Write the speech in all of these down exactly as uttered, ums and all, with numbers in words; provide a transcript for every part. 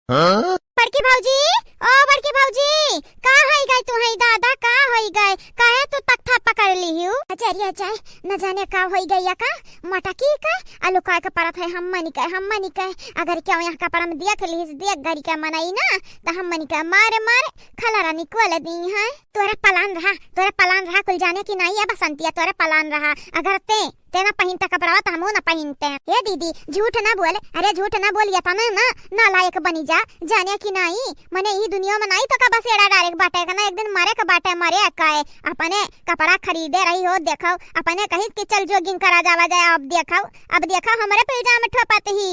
बड़की भौजी, ओ बड़की भौजी, का होई गई तुहई दादा, का होई गई? काहे तू तख्ता पकड़ लिहिउ? अजय, अजय, न जाने का होई गई या का, मटकी का, आ लुकाए के परत है हमनी के, हमनी के। अगर केहू यहाँ कपड़ा में देख लिहिस, देख गरी के मनई ना, त हमनी के मारे मारे खलरा निकल दी है। तोरे पलान रहा, तोरे पलान रहा, कुल जाने की नाई है बसंतिया, तोरे पलान रहा। अगर ते, ते ना पहिनते कपड़वा त हमहू ना पहिनते। ए दीदी, झूठ ना बोल, अरे झूठ ना बोल, ये तने ना, नालायक बनी जा, जाने की नाई, मने ई दुनिया में नाई तो का बसेड़ा डारे के बाटे, का ना एक दिन मरे के बाटे, मरे का है। अपने कपड़ा खरीदे रही हो, देखो, अपने कहिस कि चल jogging करा जावा जाए, अब देखो, अब देखो हमरे पे इल्जाम ठोपत ही।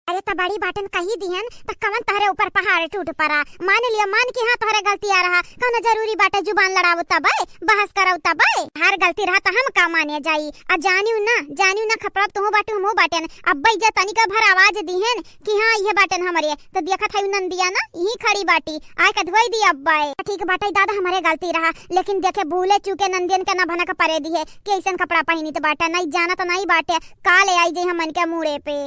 अरे त बड़ी बाटन कही दिहन, त कवन तोहरे ऊपर पहाड़ टूट पड़ा? मान लियो, मान कि हाँ तोहरे गलती आ रहा, कौनो जरूरी बाटे जुबान लड़ावो तबे, बहस करौ तबे? हर गलती रहा त हम का माने जाई? आ जानियो ना, जानियो ना खपड़ब तुहू बाटू हमहू बाटेन, अब्बे जे तनिका भर आवाज दिहन कि हाँ इहे बाटेन हमरे, त देखत है नंदिया ना, यही खड़ी बाटी, आए के धोई दी अब्बे। ठीक बाटे दादा, हमरे गलती रहा, लेकिन देखे भूले चूके नंदियन के ना भनक परे दिहे कि ऐसन कपड़ा पहिनित बाटे, नहीं जानत नहीं बाटे, का ले आई जे हमन के मूड़े पे।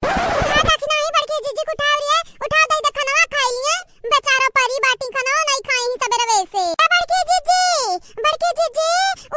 उठा दखिना ही बड़की जीजी के उठाव रे, उठा दई दे खनवा खाई लिए। बेचारा परी बाटी खनवा नहीं खाई ही सबेरवे से। ए बड़की जीजी, बड़की जीजी,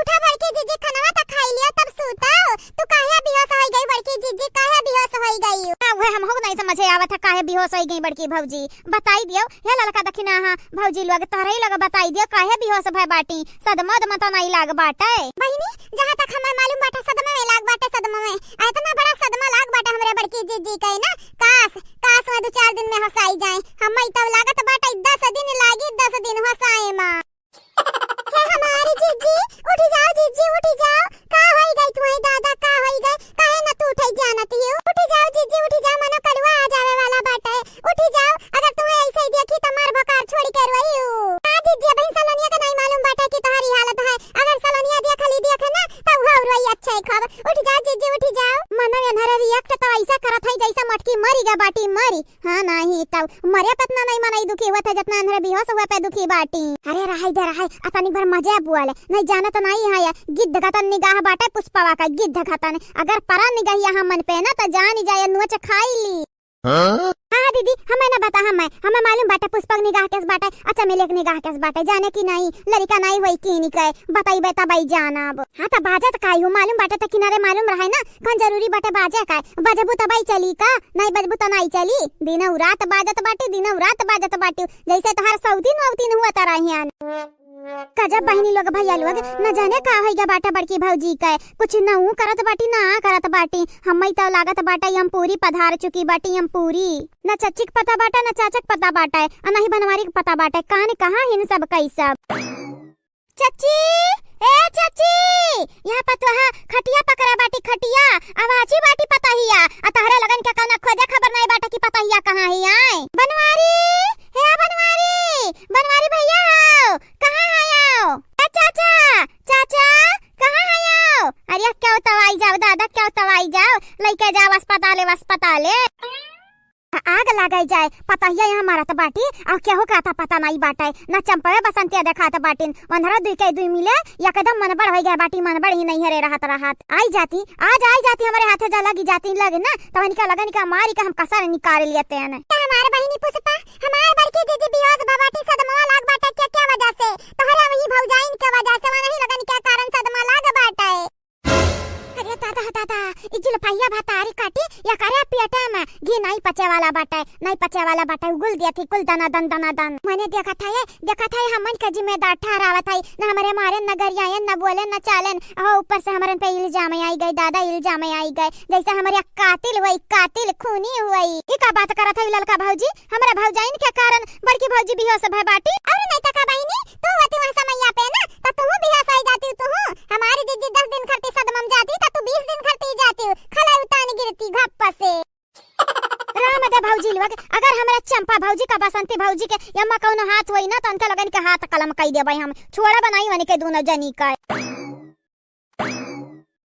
उठा बड़की जीजी खनवा त खाई लियो तब सूतव। तू काहे बेहोश होई गई बड़की जीजी, काहे बेहोश होई गई? ना उहे हमहू के नहीं समझे आवत है काहे बेहोश होई गई बड़की भौजी। बताई दियो, हे ललका दखिना हा, भौजी लोग तोहरे ही लोग बताई दियो काहे बेहोश भय बाटी। सदमा उदमा त नहीं लाग बाटे। बहिनी, जहाँ तक हमें मालूम बाटे सदमा में लाग बाटे, सदमा में। आ इतना बड़ा सदमा लाग बाटे हमरे बड़की जीजी के ना, काश, काश वह दो चार दिन में होसाई जाए। हमें तो लागत बाटे दस दिन लागी, दस दिन होसाए मा। हे हमारी जीजी, उठी जाओ जीजी, उठी जाओ। का होई गई तुम्हें दादा, का होई गई? काहे न तू उठे जानती हो? उठी जाओ जीजी, उठी जाओ, मनो कलुआ आ जावे वाला बाटे। उठी जाओ, अगर तुम्हें ऐसे ही देखी तो मार भकार छोड़ी के रोई हूँ। हाँ जीजी, अबहिन सलोनिया के नहीं मालूम बाटे कि तुम्हारी हालत है। अगर सलोनिया देख ली देखे ना, तब वह रोई अच्छे खूब। उठी जाओ जीजी, उठी जाओ। मनो एन्हरे react तो ऐसा करत है जैसे मटकी मरी गा बाटी मरी। हाँ, नाही तब मरे पे इतना नहीं मनई दुखी हुआ था, जितना अंधरे बेहोश हुआ पे दुखी बाटी। अरे रहाई दे रहाई, अतनी भर मजे बुआले, नहीं जानत नहीं है ये। गिद्ध घतन निगाह बाटे पुष्पवा का, गिद्ध घतन। अगर परा निगाह यहाँ मन पे ना, तो जान जाए नोच खाई ली। हाँ? हाँ दीदी, हमें ना बता, हमें, हमें मालूम बाटे पुष्पक निगाह केस बाटे, अच्छा मिलेक निगाह केस बाटे, जाने की नहीं, लड़का नहीं होई की नहीं कहे, बताई बेटा बाई जानब। हाँ तो बाजत काई हूँ, मालूम बाटे तो किनारे मालूम रहे ना, कौन जरूरी बाटे बाजे का, बजबू त बाई चली का, नहीं बजबू त नहीं चली। दिनौ रात बाजत बाटी, दिनौ रात बाजत बाटी, जैसे तोहार सौतीन वौतीन हुआ त रहियान। गजब बहिनी लोग भैया लोग, न जाने का होइ गया बाटा बड़की भौजी के, कुछ न ऊ करत बाटी न आ करत बाटी। हम्मई तो लागत बाटे हम पूरी पधार चुकी बाटी, हम पूरी। न चच्ची के पता बाटे, न चाचा के पता बाटे, आ नहीं बनवारी के पता बाटे। कान कहाँ हिन सब कई सब। चच्ची, ए चच्ची, यहाँ पतोहा खटिया पकड़ा बाटी, खटिया, आवाजी बाटी पतहिया, आ तहरे लगन के कौनो खोजे खबर नहीं बाटे कि पतहिया कहाँ ही आए। बनवारी, हे बनवारी, बनवारी भैया हो, कहाँ है आओ? ए चाचा, चाचा, कहाँ है आओ? अरे क्यों तो आई जाओ दादा, क्यों तो आई जाओ, लइके जाओ अस्पताले, अस्पताले। आग लागै जाए, पतहिया यहाँ मरत बाटी, अउ केहू का अता पता नाई बाटै। ना चंपवे बसंतिया देखात बाटिन, वंधरा दुई के दुई मिले, एकदम मनबड़ होइ गए बाटी, मनबड़ ही नहीं हरे रहत रहत। आई जाती, आज आई जाती हमरे हाथे जा लगी जाती लग ना, तब इनका लगन का मारी का हम कसर निकाल लेते हैं। त हमार बहिनी पुष्पा, हमार बड़की जीजी बेहोश भ बाटी, सदमा लाग बाटै, क्या, क्या वजह से? तोहरे वही भौजाइन के वजह से, वही लगन के कारण सदमा लाग बाटै। अरे दादा, दादा, ई जुलफैया भतारी काटी, या करे पेटे में घी नहीं पचे वाला बाटै, नहीं पचे वाला बाटै, उगुल दिया थी कुल दना दन, दना दन। मैंने देखा था ये, देखा था ये, हमन का जिम्मेदार ठहरावत है, न हमरे मारे, न गरियायन, न बोले, न चालन, और ऊपर से हमरन पे इल्जाम आई गए, दादा इल्जाम आई गए, जैसे हमरे कातिल हुई, कातिल खूनी हुई। ई का बात करत है ललका भौजी, हमरा भौजाइन के कारण बड़की भौजी बेहोश भय बाटी। अउर नहीं त का बहिनी, तू होती वहाँ समैया पे ना, त तू बेहोश हो जाती तू। हमारी जीजी दस दिन खरती सदमा में जाती, त तू बीस दिन खरती जाती, खलाई उतान गिरती घप्प से। राम दे भौजी लोग, अगर हमरा चंपा भौजी का बसंती भौजी के यम्मा कौनो हाथ होई ना, त उनके लगन के हाथ कलम कई देबै हम, छोड़ब नहीं उनके दोनों जनी का।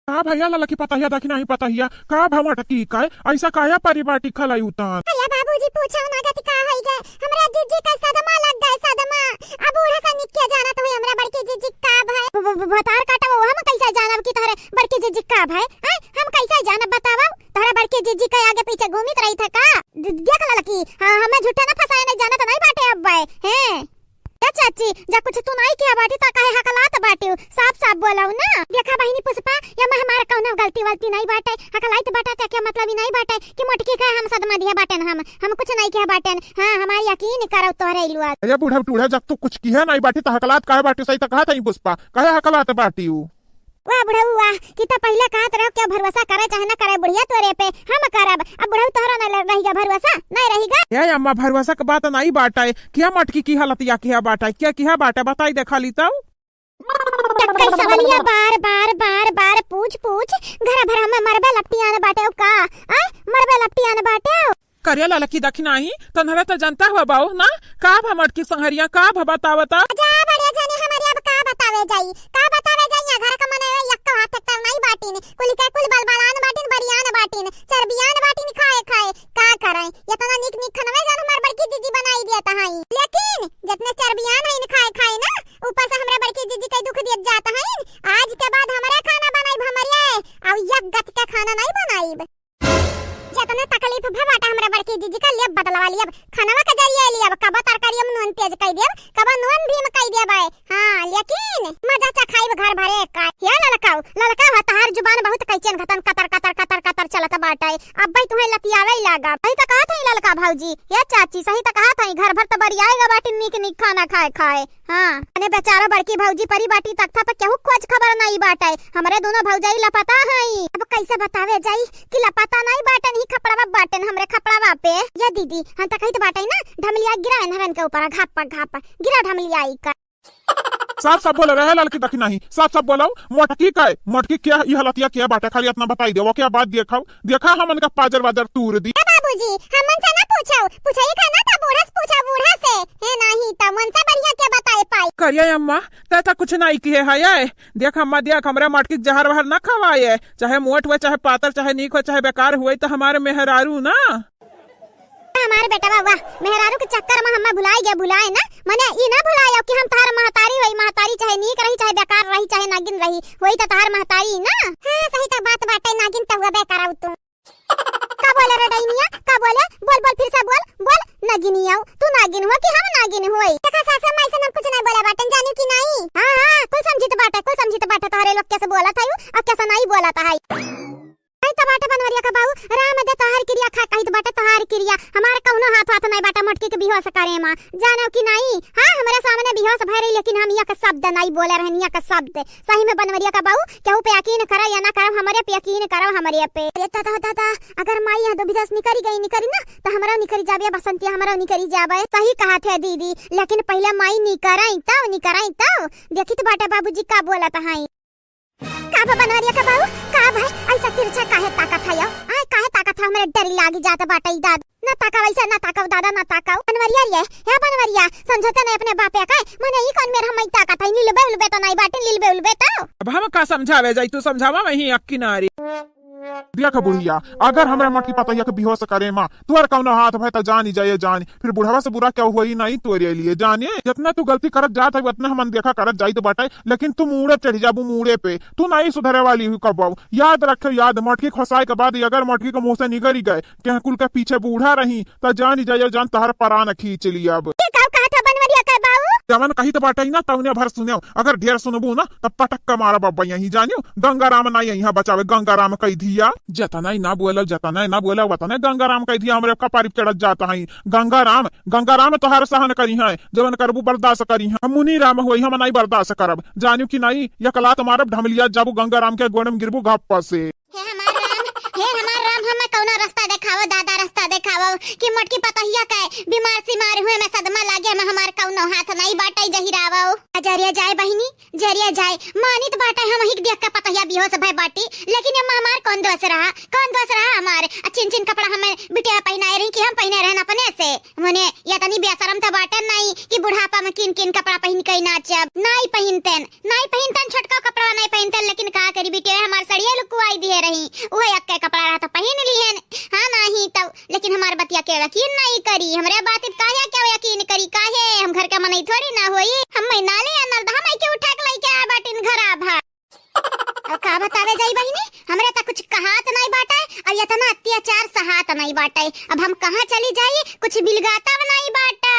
का भैया ललकी पतहिया देखी नहीं पतहिया, का भवट की का, ऐसा काया परिवार टिकल आई उतान? भैया बाबू, बाबूजी, पूछो ना गति का होई गए, हमरा जिज्जी का सदमा लग गए, सदमा। अब बूढ़ा सा निक्के जानत होई हमरा बड़की जिज्जी का भय। ब-, ब-, ब-, भतार काटा, वो हम कैसे जानब कि तोहरे बड़की जिज्जी का भय? आय, हम कैसे जानब बतावा? तोहरे बड़की जिज्जी के आगे पीछे घूमित रही थे का? द-, देख ललकी, हाँ, हमें झूठे ना फंसाए, नहीं जानत नहीं बाटे अब बे, हैं? ए चाची, जा कुछ तू नाई किहा बाटी, ता काहे हकलात बाटिउ? साफ साफ बोलाउ ना। देखा बहिनी पुष्पा, एमा हमार कउनो गलती वलती नाई बाटे। हकलाइत बाटा, ते के मतलब ई नाई बाटे कि मोटकी के हम सदमा दिहे बाटेन हम। हम कुछ नाई किहा बाटेन। हाँ, हमार यकीन करउ तोहरे इलुआ। अरे बूढ़ा टूढ़ा, जब तू कुछ किहे नाई बाटी, त हकलात काहे बाटी? सही त कहत हई पुष्पा, काहे हकलात बाटिउ? वाह बुढ़ऊ वाह, कि त पहिले कहत रहो, केउ भरोसा करे चाहे न करे बुढ़िया तोरे पे, हम करब। अब बुढ़ऊ तोहरा न रहिगा भरोसा, नहीं रहिगा। ए अम्मा, भरोसा के बात नहीं बाटे। केउ मोटकी किहा लतिया किहा बाटे, केउ किहा बाटे, बताई देखा ली तउ। टक्कई सवलिया बार, बार, बार, बार पूछ, पूछ, घर भर हमें मरबे लपटियान बाटे का? आय, मरबे लपटियान बाटे। करिया ललकी दखिनाही, तन्हरा त जनता हुआ बाऊ ना, का भा मोटकी संहरिया, का भा बतावता? जा बड़े जने हमरे अब का बतावे जाई, का बतावे जाई, यहाँ घर का मने यक्को हाथ तक नहीं बाटिन, कुल के कुल बलबलान बाटिन, बरियान बाटिन, चरबियान बाटिन, खाए खाए, का करे, इतना निक निक खनवे जान हमार बड़की जिज्जी बनाई दिया तहाई, लेकिन जितने चरबियान है इन खाए खाए ना, ऊपर से हमरा बड़की जिज्जी के दुख दियत जात है, आज के बाद हमरे खाना बनाई हमरे, अब यक गत के खाना नहीं बनाई। जतना तकलीफ भा बाटे हमरा बड़की जिज्जी का, लेब बदलवा लेब, खनवा के जरिए लेब, कबो तरकारिया में नून तेज कई देब, कबो नून भीम कई देब। हाँ, लेकिन मजा चखाइब घर भरे का। हे ललकाऊ, ललकाऊ, तहार जुबान बहुत कैचेन घतन कतर, कतर, कतर, कतर चलत बाटे। अब भाई तुहे लतियावे ही लागा। सही त कहत हई ललका भौजी, ए चाची, सही त कहत हई, घर भर त बरियाएगा बाटे नीक नीक खाना खाए खाए। हाँ, अने बेचारा बड़की भौजी परी बाटी तख्ता पे केहू खोज खबर नाई बाटे। हमरे दोनों भौजाई लपता हई। अब कैसे बतावे जाई कि लपता नाई बाटन ही खपड़वा बाटन हमरे खपड़वा पे। ये दीदी, हम त कहित बाटे ना, ढमलिया गिरा इन्हरन के ऊपर घापा घापा। गिरा ढमलिया ई का। साफ साफ बोले रहे ललकी दखिनाही, साफ साफ बोलाऊ, मोटकी का, मोटकी के ई हलतिया के बाटे, खाली इतना बताई देवो, के बाद देखाऊ। देखा हमन का पाजर वाजर तूर दी। ए बाबूजी, हमन से ना पूछो, पूछे ही का ना त बूढ़ा से पूछो, बूढ़ा से। हे नाही त मन से बढ़िया के बताए पाई। करिया अम्मा, तै त कुछ नाही किहे है ये। देख अम्मा, देख हमरे मोटकी के जहर वहर ना खवाए, चाहे मोट हुए, चाहे पातर, चाहे नीक हुए, चाहे बेकार हुए, त हमारे मेहरारू ना। हमारे बेटवा वाह, मेहरारू के चक्कर में हम्मा भुलाए गया, भुलाए ना, मने ई ना भुलाए कि हम तहार महतारी होई, महतारी चाहे नीक रही, चाहे बेकार रही, चाहे नागिन रही, होई त तहार महतारी ना। हाँ, सही त बात बाटे, नागिन त हुआ बेकार तू। का बोले रे डैनिया? का बोले? बोल, बोल, फिर से बोल, बोल। नागिनिया, तू नागिन हो कि हम नागिन होई? देखा सासू माई से हम कुछ नहीं बोले बाटन, जानू कि नहीं? हाँ, हाँ, कुल समझित बाटे, कुल समझित बाटे, तोहरे लोग कैसे बोलत है और कैसे नहीं बोलत है। कहित बाटे बनवरिया का बाऊ, राम दे तोहार किरिया खा, कहित बाटे तोहार किरिया, हमार कौनो हाथ वाथ नहीं बाटे मोटकी के बेहोश करे मा, जानो कि नहीं? हाँ, हमरे सामने बेहोश भय रही, लेकिन हम एक शब्द नहीं बोले रहन, एक शब्द। सही में बनवरिया का बाऊ, केहू पे यकीन करो या ना करो, हमरे पे यकीन करो, हमरे पे। अरे दादा, दादा, अगर माई यहाँ दुविधा से निकरी गई, निकरी ना, त हमरो निकरी जाबे बसंतिया, हमरो निकरी जाबे। सही कहत है दीदी, लेकिन पहले माई निकरई तब, निकरई तब। देखित बाटे बाबूजी का बोलत हई। का बा बनवरिया का बाऊ? का भाई ऐसा तिरछा काहे ताकत है यो? आय काहे ताकत है? हमरे डरी लागी जात बाटे ई दादा। ना ताकाव ऐसा, ना ताकाव दादा, ना ताकाव। बनवरिया रे, हे बनवरिया, समझते नहीं अपने बापे का? मने ई कौन मेर हम ताकत है? लीलबे उलबे तो नहीं बाटे, लीलबे उलबे तो। अब हम का समझावे जाई, तू समझावा वहीं एक किनारे। देख बुढ़िया, अगर हमरा मोटकी पतोहिया के बेहोश करे मा तोहर कौनो हाथ भय त जानी जाए जानी, फिर बुढ़वा से बुरा केहू होई नहीं तोरे लिए जाने। जितना तू गलती करत जात है उतना हमन देखा करत जाइत बाटे, लेकिन तू मूड़े चढ़ जाबू मूड़े पे, तू नहीं सुधरे वाली हुई कबो। याद रखे, याद, मोटकी खोसाए के बाद अगर मोटकी के मुंह से निकरी गए, केहू कुल के पीछे बूढ़ा रही, त जानी जाए जान तोहर परान खींच लियब। ये का कहत है बनवरिया के बाऊ? जवन कहित बाटे ना तौने भर सुनेव, अगर ढेर सुनबू ना त पटक के मारब बब्बा यहीं जानियो। गंगाराम ना यहाँ बचावे, गंगाराम कह दिया। जतना ही ना बोला, जतना ही ना बोला, वतने गंगाराम कह दिया, हमरे कपारी पे चढ़त जात है। गंगाराम, गंगाराम तोहार सहन करी है, जवन करबू बर्दाश्त करी है। हम मुनि राम होई, हम नहीं बर्दाश्त करब, जानियो कि नहीं, एक लात मारब ढमलिया जाबू गंगाराम के गोड़ में गिरबू घप्पा से। हे हमार राम, हे हमार राम, हमें कौनो रास्ता देखावो दादा, रास्ता देखावो कि मोटकी पतोहिया के बीमार सीमार हुए में सदमा लागे में हमार कौनो हाथ नहीं बाटे जहिरावो। जरिया जाए बहिनी, जरिया जाए, मानित बाटे हम हिक देख के पतोहिया बेहोश भय बाटी, लेकिन एमा हमार कौन दोष रहा, कौन दोष रहा हमार? आ चिन चिन कपड़ा हमें बिटिया पहिनाए रही कि हम पहिने रहन अपने से? मने ये तनी बेशरम त बाटे नहीं कि बुढ़ापा में किन किन कपड़ा पहिन के नाचब, नहीं पहिनतेन। नाई पहिनतन छोटका कपड़ा, नाई पहिनतन लेकिन का करी बिटिया, हमार सड़िया लुकुआई दिहे रही, उहे एक्के कपड़ा रहा त पहिन लिहेन। हाँ, नाही तउ, लेकिन हमार बतिया के यकीन नाही करी, हमरे बात पे काहे के यकीन करी, काहे, हम घर के मनई थोड़ी ना होई, हम महीना ले आनल त हम एके उठा के लइके आ बाटिन घरा भा। अब का बतावे जाई बहिनी, हमरे त कुछ कहात नाही बाटे, अब एतना अत्याचार सहात नाही बाटे, अब हम कहाँ चली जाई, कुछ बिलगाता नाही बाटे।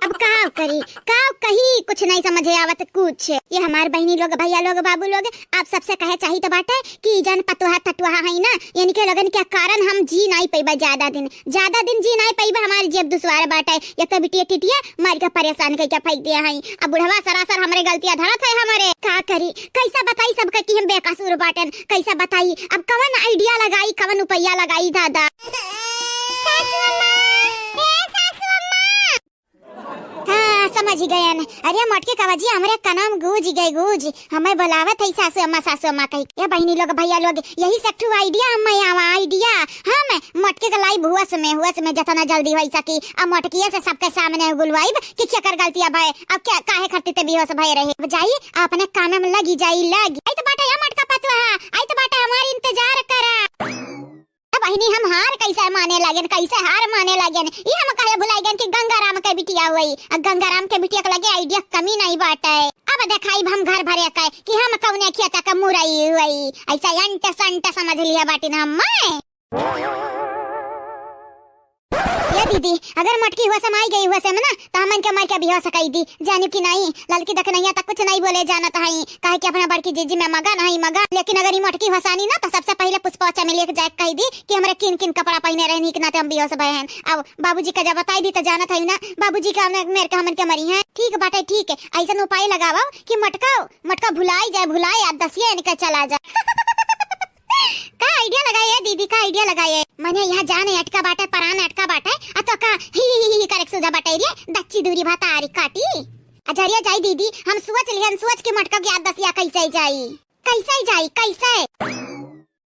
अब का करी, का कही, कुछ नाही समझे आवत कुछ। ये हमार बहिनी लोग, भइया लोग, बाबू लोग, आप सबसे कहे चाहित बाटे कि जन पतुहा तटुहा है ना, इनके लोगन के कारण हम जी नाही पइबा ज्यादा दिन, ज्यादा दिन जी नाही पइबा, हमार जेब दुश्वार बाटे। एक तो बिटिया टिटिया मार के परेशान कइके फेंक दिया है, अब बुढ़वा सरासर हमरे गलतिया धरत है हमरे। का करी, कैसा बताई सबके कि हम बेकसूर बाटेन, कैसा बताई, अब कवन idea लगाई, कवन उपैया लगाई दादा। सासू अम्मा, ए सासू अम्मा। हाँ, समझ गयन। अरे मोटकी का बाजी, हमरे कनम गूंज गए, गूंज। हमें बुलावत है सासू अम्मा, सासू अम्मा कही। ए बहिनी लोग, भइया लोग, यही से एक ठो idea हमें आवा, idea। हम मोटकी के लाई हुवस में, हुवस में जतना जल्दी होइ सकी, अब मोटकिए से सबके सामने बुलवाइब कि केकर गलतिया भय, अब क्या, काहे खातिर ते बेहोश भय रहे। अब जाई, अपने काम में लगी जाई, लगी। आई तो बाटे या मोटका पतुआ, आई तो बाटे, हमार इंतजार करा। अब बहिनी हम हार कैसे माने लागेन, कैसे हार माने लागेन? ई हम काहे भुलाई गएन कि गंगाराम के बिटिया हुई। अब गंगाराम के बिटिया के लगे idea कमी नाही बाटे। अब देखाइब हम घर भरे के कि हम कउने खेता के मुरई हुई। ऐसा अंट संट समझ लिया बाटिन हम। ये दीदी, अगर मोटकी हुवस में आई गई हुवस में ना, त हमन के मार के बेहोश कई दी। जानिउ कि नाही, ललकी दखनैया त कुछ नाही बोले जानत हई, काहे कि अपना बड़की जीजी में मगन हई, मगन। लेकिन अगर ई मोटकी हुवस आनी ना, त सबसे पहिले पुष्पा चमेली के जाए कही दी कि हमरे किन किन कपड़ा पहिने रहे, नीक नाते हम बेहोश भए हन। अब बाबूजी का जब बताई दी त जानत हई ना, बाबूजी का हमने मेर के हमन के मरी हैं। ठीक बाटे, ठीक है, ऐसन उपाय लगावा कि मोटका, मोटका भुलाई जाए, भुलाई, याद दसिया इनका चला जाए। का idea लगाए दीदी, का idea लगाए? मने यहाँ जान अटका बाटे, परान अटका बाटे, आ तो का ही ही ही ही करे के सुझा बाटे रे, दच्ची दूरी भतारी काटी। अजरिया जाई दीदी, हम सोच लिहन, सोच के मोटका के याद दसिया कैसे जाई, कैसे जाई, कैसे?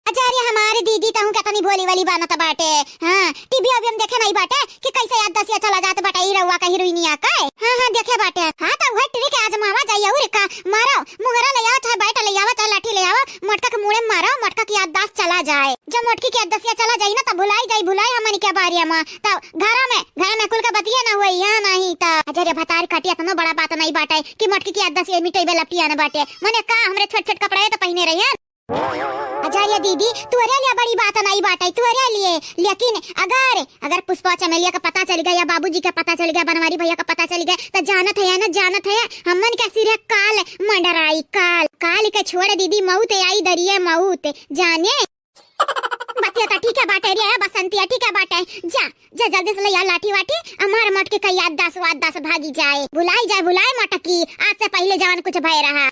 अजरिया हमारे दीदी, तहूँ केतनी भोली वाली बनत बाटे। हाँ, टीवी ओवी में देखे नाही बाटे कि कैसे याद दसिया चला जात बाटे ई रउआ कहीं रुइनिया के। हाँ, हाँ, देखे बाटे। हाँ, तो वह ट्रिक आजमावा जाई और का, मारो, मुंगरा ले आवा, चाहे बैट ले आवा, चाहे लाठी ले आवा, मोटका के मुड़े मारो, मोटका की याददाश्त चला जाए। जब मोटकी की याददाश्त चला जाई ना, तब भुलाई जाई, भुलाई हमनी के बारे में। तब घर में, घर में कुल के बतिये ना होई, यहाँ नहीं तब। अजरिया भतार काटी, इतना बड़ा बात नहीं बाटे कि मोटकी की याददाश्त मिटेबे लपटिया न बाटे। मने का, हमरे छोट छोट कपड़ा तो पहिने रही है। अजरिया दीदी, तोरे लिए बड़ी बात नहीं बाटे, तोरे लिए। लेकिन अगर, अगर पुष्पा चमेलिया का पता चल गया या बाबूजी का पता चल गया, बनवारी भैया का पता चल गया, तो जानत है ना, जानत है, हमन के सिरे काल मंडराई, काल, काल के छोड़ दीदी, मौत आई दरिये मौत, जाने। बतिया तो ठीक है बाटे रे, बसंतिया ठीक है बाटे। जा, जा जल्दी से ले आ लाठी वाठी, हमार मोटकी का याददाश्त वाददाश्त भागी जाए, भुलाई जाए, भुलाए मोटकी, आज से पहिले जवन कुछ भय रहा।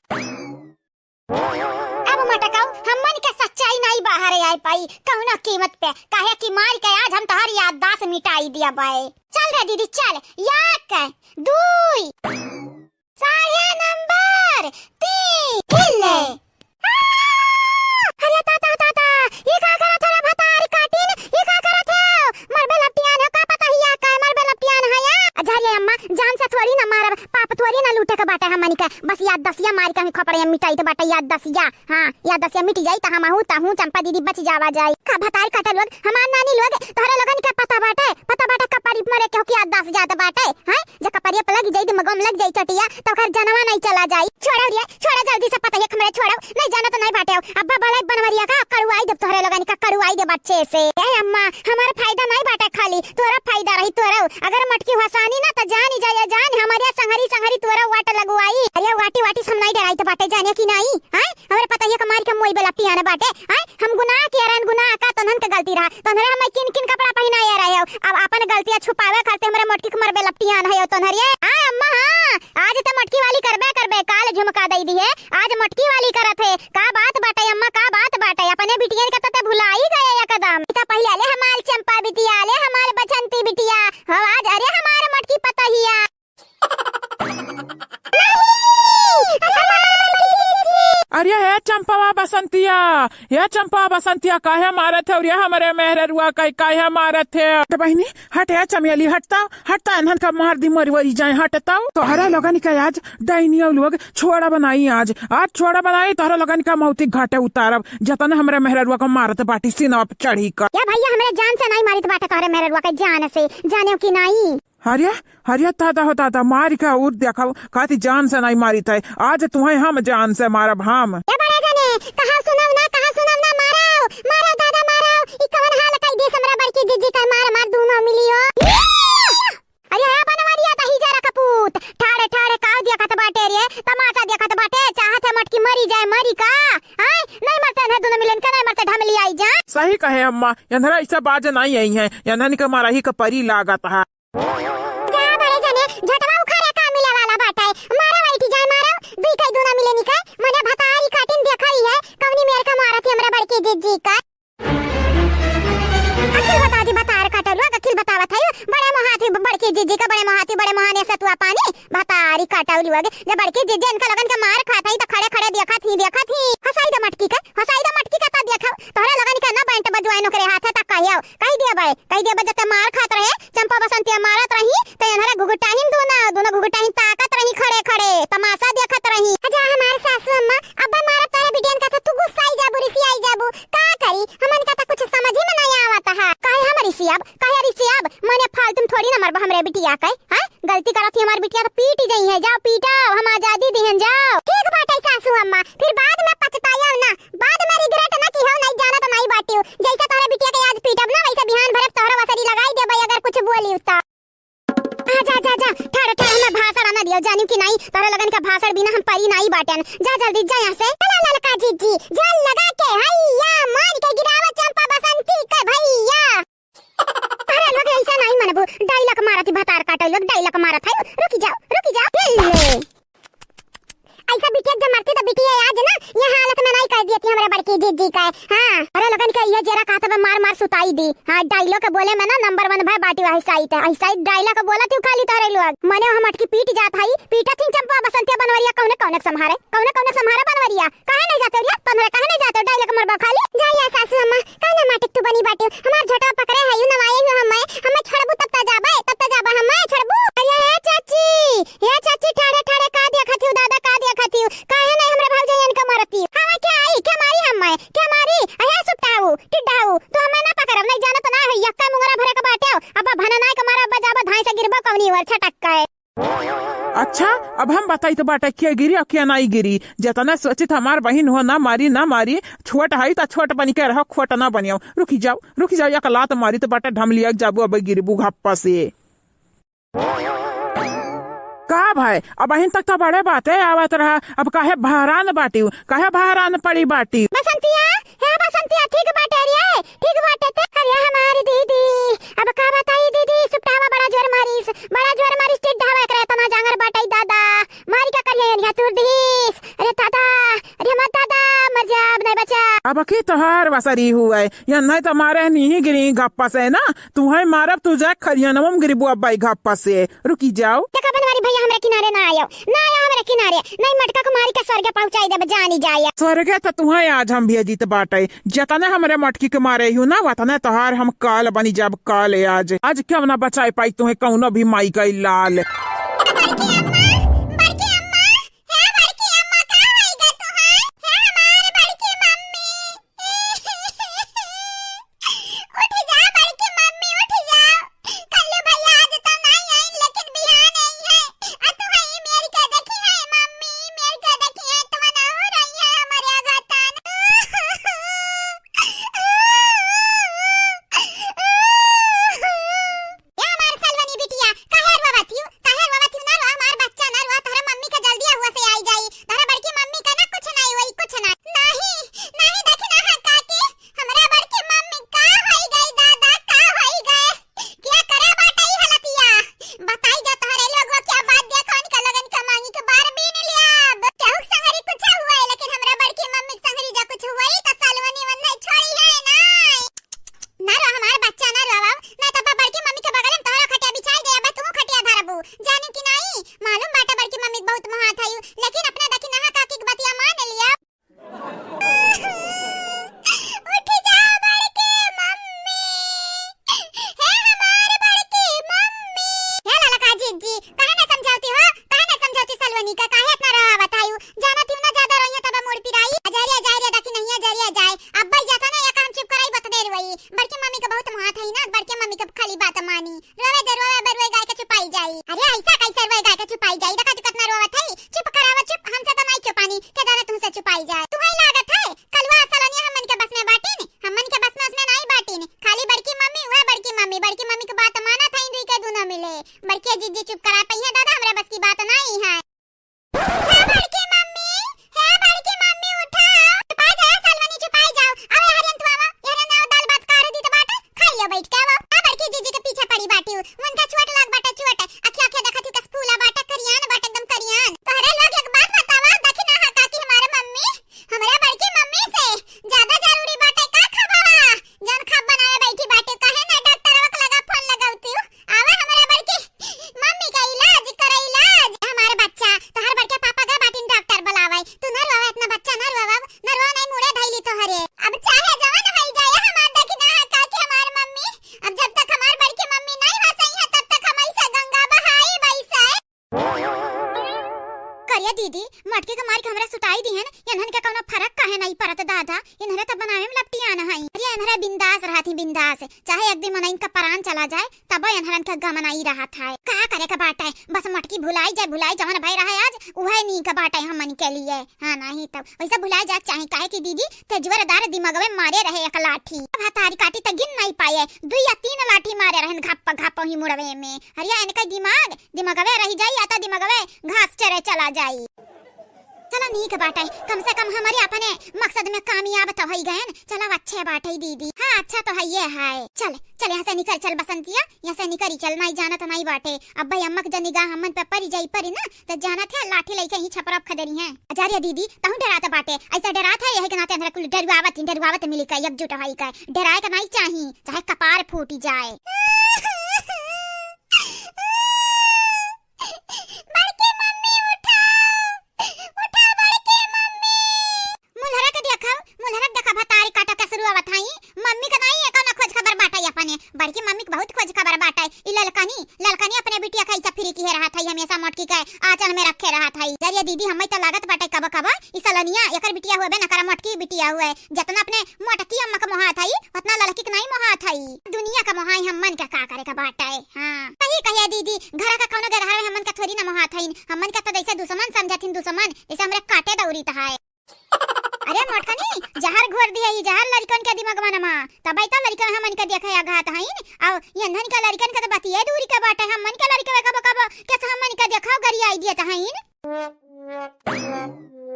अब मटकाऊ, हमन के सच्चाई नाई बाहर आए पाई कौनो कीमत पे, काहे कि मार के आज हम तोहार याददाश्त मिटाई दिया बाए। चल रे दीदी चल, एक, दुई, साढ़े नंबर तीन, हिल ले। आ! अरे ताता, ताता, ये का करत है रे भतारी काटिन? ये का करत है? मरबे लपटियान हो, का पता हिया का मरबे लपटियान है या? अजरिया अम्मा, जान से थोड़ी ना मारब, पाप थोड़ी ना लूटे के बाटे हमनी के। बस याददसिया मार के हम खपड़े मिटाई तो बाटे याददसिया। हाँ, याददसिया मिट जाई त हमहू तहू चंपा दीदी बच जावा जाई। का भतारी काटे लोग, हमार नानी लोग, तोहरे लोगन के पता बाटे, पता बाटे कपारी मरे केहू की याददाश्त जात बाटे, हैं? जब कपरिया पे लग जाई, दिमागो में लग जाई चटिया, तो ओकर जनवा नहीं चला जाई। छोड़ो रे, छोड़ो जल्दी से पता है हमरे, छोड़ो। नहीं जाना तो नहीं बाटे। अब्बा बलाई बनवरिया का कड़ुआई देब तोहरे लोगन का, कड़ुआई देब अच्छे से। ए अम्मा, हमारा फायदा नहीं बाटे, खाली तोरा फायदा रही तोरो। अगर मटकी हसानी ना तो जानी जाया जान, हमारे संघरी संघरी तोरा वाट लगवाई। अरे वाटी वाटी से हम नहीं डराई तो बाटे, जाने की नहीं, हैं? हमरे पता है कमाल के मोई बेला पियाने बाटे, हैं? हम गुनाह किया रहन, गुनाह का तोन्हन के गलती रहा, तोन्हरे हमें किन किन कपड़ा पहिनाया रहे हो। अब अपन गलतियां छुपावे खातिर हमरे मोटकी के मरबे लपटियान है तोन्हरिए। आ अम्मा, हाँ, आज तो मोटकी वाली करबे करबे, काल झुमका दई दी है, आज मोटकी वाली करत है। का बात बाटे अम्मा, का बात बाटे? अपने बिटियन के तो ते भुलाई गए एकदम। ई तो पहिले ले हमार चंपा बिटिया, ले हमार बसंती बिटिया, हो आज अरे हमार मोटकी पतहिया। अरे हे चंपवा, बस बसंतिया, या चंपा बसंतिया, काहे मारत है? और या हमरे मेहररुआ का काहे मारत है? हट बहिनी, हट या चमेली, हटता, हटता, इन्हन का मार दी, मरी वरी जाए, हटता। तोहरा लोगन का आज डाइनिया लोग छोड़ा बनाई, आज, आज छोड़ा बनाई, तोहरा लोगन का मौती घाटे उतारब, जतने हमरे मेहररुआ का मारत बाटी सीना पे चढ़ी का। या भैया, हमरे जान से नहीं मारित बाटे तोहरे मेहररुआ का, जान से, जाने की नहीं। हरिया, हरिया, दादा हो दादा, मार के और देखाओ, काती जान से नहीं मारित है, आज तुम्हें हम जान से मारब हम। ए बड़े जने, कहा सुनब ना, कहा सुनब ना, मारव, मारव दादा मारव, ई कवन हाल कई देस हमरा बड़की जिज्जी का, मार मार दूनो मिलियो। अरे ए बनवरिया दही जरा कपूत, ठाड़े ठाड़े का देखत बाटे रे, तमाशा देखत बाटे, चाहत है मटकी मरी जाए, मरी का? हैं? नहीं मरते हैं दूनो मिलन का, नहीं मरते ढमली आई जा। सही कहे अम्मा, यंधरा ऐसा बाज नहीं आई है, यंधन के मारा ही का परी लागत है। जा बड़े जने, झटवा उखाड़े का मिले वाला बाटे। मारो बैठी जाए, मारो। दुई कई दूना मिले निकल। मने भतारी काटिन देखा ही है, कवनी मेर का मारत है हमरा बड़की जिज्जी का। अखिल बता दी, भतार काटल हुआ, अखिल बतावत है, बड़े मोहाती बड़की जिज्जी का, बड़े मोहाती बड़े मोहाने सतुआ पानी, भतारी काटल हुआ। जब बड़की जिज्जी इनका लोगन के मार खात है, तो खड़े खड़े देखत ही, देखत ही। हंसाई दे मटकी का, हंसाई दे मटकी का, ता देखा, तोहरा लोगन के ना बैंड बजवाए नोकरे हाथ है, ता कहियो, कही दिया बे, कही दिया बे, जब ते मार खात रहे, चंपा बसंतिया मारत रही, त एनहरा घुघुटाहिन दूना, दूना घुघुटाहिन ताकत रही खड़े खड़े, तमाशा देखत रही। अच्छा हमार सासू अम्मा, अब्बा मारत तोहरे बिटियन का, त तू गुस्साई जाबू, रिसियाई जाबू, का करी? हमन का त कुछ समझ ही में नहीं आवत है। काहे हम रिसियाब, काहे रिसियाब? मने फालतू में थोड़ी ना मरबा हमरे बिटिया के, हैं? गलती करत ही हमार बिटिया त पीट जइहैं, जाओ पीटो, हम आजादी दिहन, जाओ। ठीक बाटे सासू अम्मा, फिर बाद में पछतायब ना, बाद में regret ना किहो, नहीं जानत नहीं बाटियो। जैसे तोहरे बिटिया के आज पीटब ना, वैसे बिहान भरे तोहरा वसरी लगाई देबै, अगर कुछ बोली त। आ, जा, जा, जा, ठाड़, ठाड़, हमें भाषण ना दियो, जानियो कि नहीं, तोहरे लोगन का भाषण बिना हम परी नहीं बाटेन। जा जल्दी, जा यहाँ से। चला ललका जीजी, जान लगा के, हैया, मार के गिरावा चंपा बसंती के भैया। अरे लोग, ऐसा नहीं मनबू, dialogue मारत ही, भतार काटो लोग, dialogue मारत है। रुकी जाओ, रुकी जाओ, ये ले। ऐसा बिटिया जब मरती तो बिटिया आज ना ये हालत में नहीं कर दियती हमरे बड़की जीजी का। हाँ, अरे लोगन के ये जरा कहत बा मार मार सुताई दी। हाँ, dialogue बोले में ना number one भाई बाटी वही साइत है। ऐसा ही dialogue बोला तू खाली तोहरे लोग। मने हम अटकी पीट जात हई, पीटत ही चंपा बसंतिया बनवरिया कौने कौने संभारे, कौने कौने संभारे बनवरिया। काहे नहीं जाते रे? तोहरे काहे नहीं जाते? Dialogue मरबा खाली। जाइए सासू अम्मा, काहे ना माटिक तू बनी बाटी? हमार झोटवा पकड़े है, यू नवाए हो हमें, हमें छोड़बू तब त जाबे, तब त जाबे हमें छोड़बू। अरे ए चाची, ए चाची, ठाड़े ठाड़े का देखत हियो दादा, का देखत हियो? काहे नहीं हमरे भौजैयन के मारत हियो? हमें क्या आई, क्या मारी हमें? क्या मारी? अहे सुपटाऊ, टिड्ढाऊ, तू हमें ना पकड़ब, नहीं जानत ना है, यक्का मुंगरा भरे के बाटे, अब भननाय के मारा बजाबा धाई से गिरबो कौनी ओर छटक के। अच्छा, अब हम बताई तो बाटे के गिरी और के नाई गिरी। जतना सोचित हमार बहिन हो, ना मारी, ना मारी, छोट हई त छोट बनी के रहो, खोट ना बनियो। रुकी जाओ, रुकी जाओ, एक लात मारी तो बाटे ढमलिया जाबू, अब गिरबू घप्पा से। का भाई, अब अहिन तक तो बड़े बाते आवत रहा, अब काहे बहरान बाटी, काहे बहरान पड़ी बाटी? बसंतिया, हे बसंतिया, ठीक बाटे रे, ठीक बाटे ते। अरे हमारी दीदी, अब का बताई दीदी, सुपटावा बड़ा जोर मारिस, बड़ा जोर मारिस, टिड्ढावा एकरा इतना जांगर बाटे दादा, मारी का करिए एनिया तूर दीस। अरे दादा, अरे हमार दादा, मर जाब, नहीं बचा। अब की तोहार बसरी हुए, या नहीं तो मारे नहीं गिरी घप्पा से ना, तू है मारब, तू जा खरियानवा में गिरी बुआ बाई घप्पा से। रुकी जाओ। देखा बनवारी भैया, हमरे किनारे ना आयो, ना आयो हमरे किनारे, नहीं मटका को मारी के स्वर्ग पहुंचाई देब, जानी जाए। स्वर्ग त तुहे आज हम भेजित बाटे, जतने हमरे मटकी के मारे हियो ना, वतने तोहार हम काल बनी जाब काल। आज, आज क्यों ना बचाए पाई तुहे कौनो भी माई का लाल। बड़की अम्मा, बड़की अम्मा, हे बड़की अम्मा, का होई गे तुहार? हे हमार बड़की मम्मी। उठ जा बड़की मम्मी, उठ जा। कल्लू भैया आज तो नाई आइन, लेकिन बिहान आई है। आ तू है ई मेर के देखी है मम्मी, ई मेर के देखी है, तू ना हो रही है हमारे आघातन। ए हमार सलवनी बिटिया, काहे रोवत हियो? काहे बात मानी। रोवे दे, रोवे बे, रोए गाय के चुपाई जाई। अरे ऐसा कैसे रोए गाय के चुपाई जाई? देखा तू कितना रोवत है। चुप करावा, चुप, हमसे तो नहीं चुपानी, के जाने तुमसे चुपाई जाए। तुम्हें लागत है कलुआ असलनिया हमन के बस में बाटिन? हमन के बस में उसमें नहीं बाटिन। खाली बड़की मम्मी, वह बड़की मम्मी, बड़की मम्मी के बात माना था, इंद्री के दोनों मिले। बड़की जीजी चुप करा पई है दादा, हमरा बस की बात नहीं है। हे बड़की मम्मी, हे बड़की मम्मी, उठाओ। चुपाई जाओ सलवनी, चुपाई जाओ। अब हरियन तू आवा, यहरे नाव दाल भात का दी तो बाटे, खाई लियो बैठ के। आवा, आ बड़की जीजी के पीछे पड़ी बाटी हूँ। उनका चोट लाग बाटे, चोट। अखिया, अखिया देखत हूँ, कस फूला बाटे, करियान बाटे, एकदम करियान। तोहरे लोग एक बात बतावा, देखी ना हा काकी हमारे मम्मी, हमारे बड़की मम्मी से ज्यादा जरूरी बाटे का खबरवा? जौन खप बनावे बैठी बाटे, काहे ना डॉक्टरवा के लगा फोन लगावती हूँ? आवा हमरा बड़की मम्मी का इलाज करे, इलाज। हमार बच्चा, तोहर बड़के पापा गए बाटिन डॉक्टर बुलावे। तू न रोवा, इतना बच्चा न रोवा, न रोवा, नहीं मुड़े धैली तोहरे। अब चाहे जवन होई जाए, हमार देखी ना हा काकी हमार मम्मी। अब जब तक हमार बड़की मम्मी नहीं हंसई है, तब तक हम ऐसे गंगा बहाई बैसे। करिया दीदी, मटकी के मार के हमरा सुताई दिहन, इन्हन के कौनो फर्क काहे नहीं पड़त दादा? इन्हरे तो बनावे में लपटियान हई। अरे इन्हरे बिंदास रहत ही, बिंदास, चाहे एक दिन मनइन का प्राण चला जाए, तब इन्हरन के गम नहीं रहत है। का करे के बाटे, बस मटकी भुलाई जाए, भुलाई, जवन भय रहे आज, उहे नीक बाटे हमन के लिए। हाँ, नहीं तब वैसे भुलाई जाए चाहे, काहे कि दीदी ते जोरदार दिमागवे मारे रहे एक लाठी। अब हतारी काटी त गिन नहीं पाए, दुई या तीन लाठी मारे रहन घप घप ही मुड़वे में। अरे इनका दिमाग दिमगवे रहि जाई, या त दिमगवे घास चरे चला जाई। चला नीक बाटे, कम से कम हमरे अपने मकसद में कामयाब तो होई गयन। चला अच्छे बाटे दीदी। हाँ, अच्छा तो है ये है। चल, चल यहाँ से निकल, चल बसंतिया, यहाँ से निकल, चल, नहीं जानत नहीं बाटे। अब भाई अम्मा के जब निगाह हमन पे परी जाई परी ना, तो जानत है लाठी लेके ही छपरा खदेरी है। अजारिया दीदी, तहूँ डरात बाटे, ऐसा डरात है, यही के नाते हमरा कुल डरुआवत, डरुआवत मिली का, एकजुट होई का, डराए का नहीं चाही, चाहे कपार फूटी जाए। बड़की मम्मी उठाओ, उठाओ बड़की मम्मी। मुलहरा के देखा, मुलहरा के देखा, भतारी काटा के शुरू आवत हई। मम्मी के नहीं एको ना खोज खबर बाटे अपने, बड़की मम्मी के बहुत खोज खबर बाटे। ई ललकनी, ललकनी अपने बिटिया के ऐसा फ्री किहे रहत हई, हमेशा मोटकी के आंचल में रखे रहत हई। जरिया दीदी, हमें तो लागत बाटे कब कब ई सलनिया एकर बिटिया हुए बे न करा, मोटकी बिटिया हुए। जतना अपने मोटकी अम्मा के मोहात हई, उतना ललकी के नहीं मोहात हई। दुनिया का मोहाई हमन के का करे के बाटे। हाँ, कही कहिया दीदी, घर का कौनो गदहा हमन के थोड़ी ना मोहात हईन। हमन के तो जैसे दुश्मन समझत हिन, दुश्मन, जैसे हमरे काटे दौरी त है। अरे मोटकनी, जहर घोर दिया ही जहर लड़कन के दिमागवा नमा। तबई तो लड़कन हमन के देखे आघात हईन, और यंधन के लड़कन के तो बतिये दूरी के बाटे। हमन के लड़के कबो कबो कैसे हमन के देखा गरियाई दिए त हईन।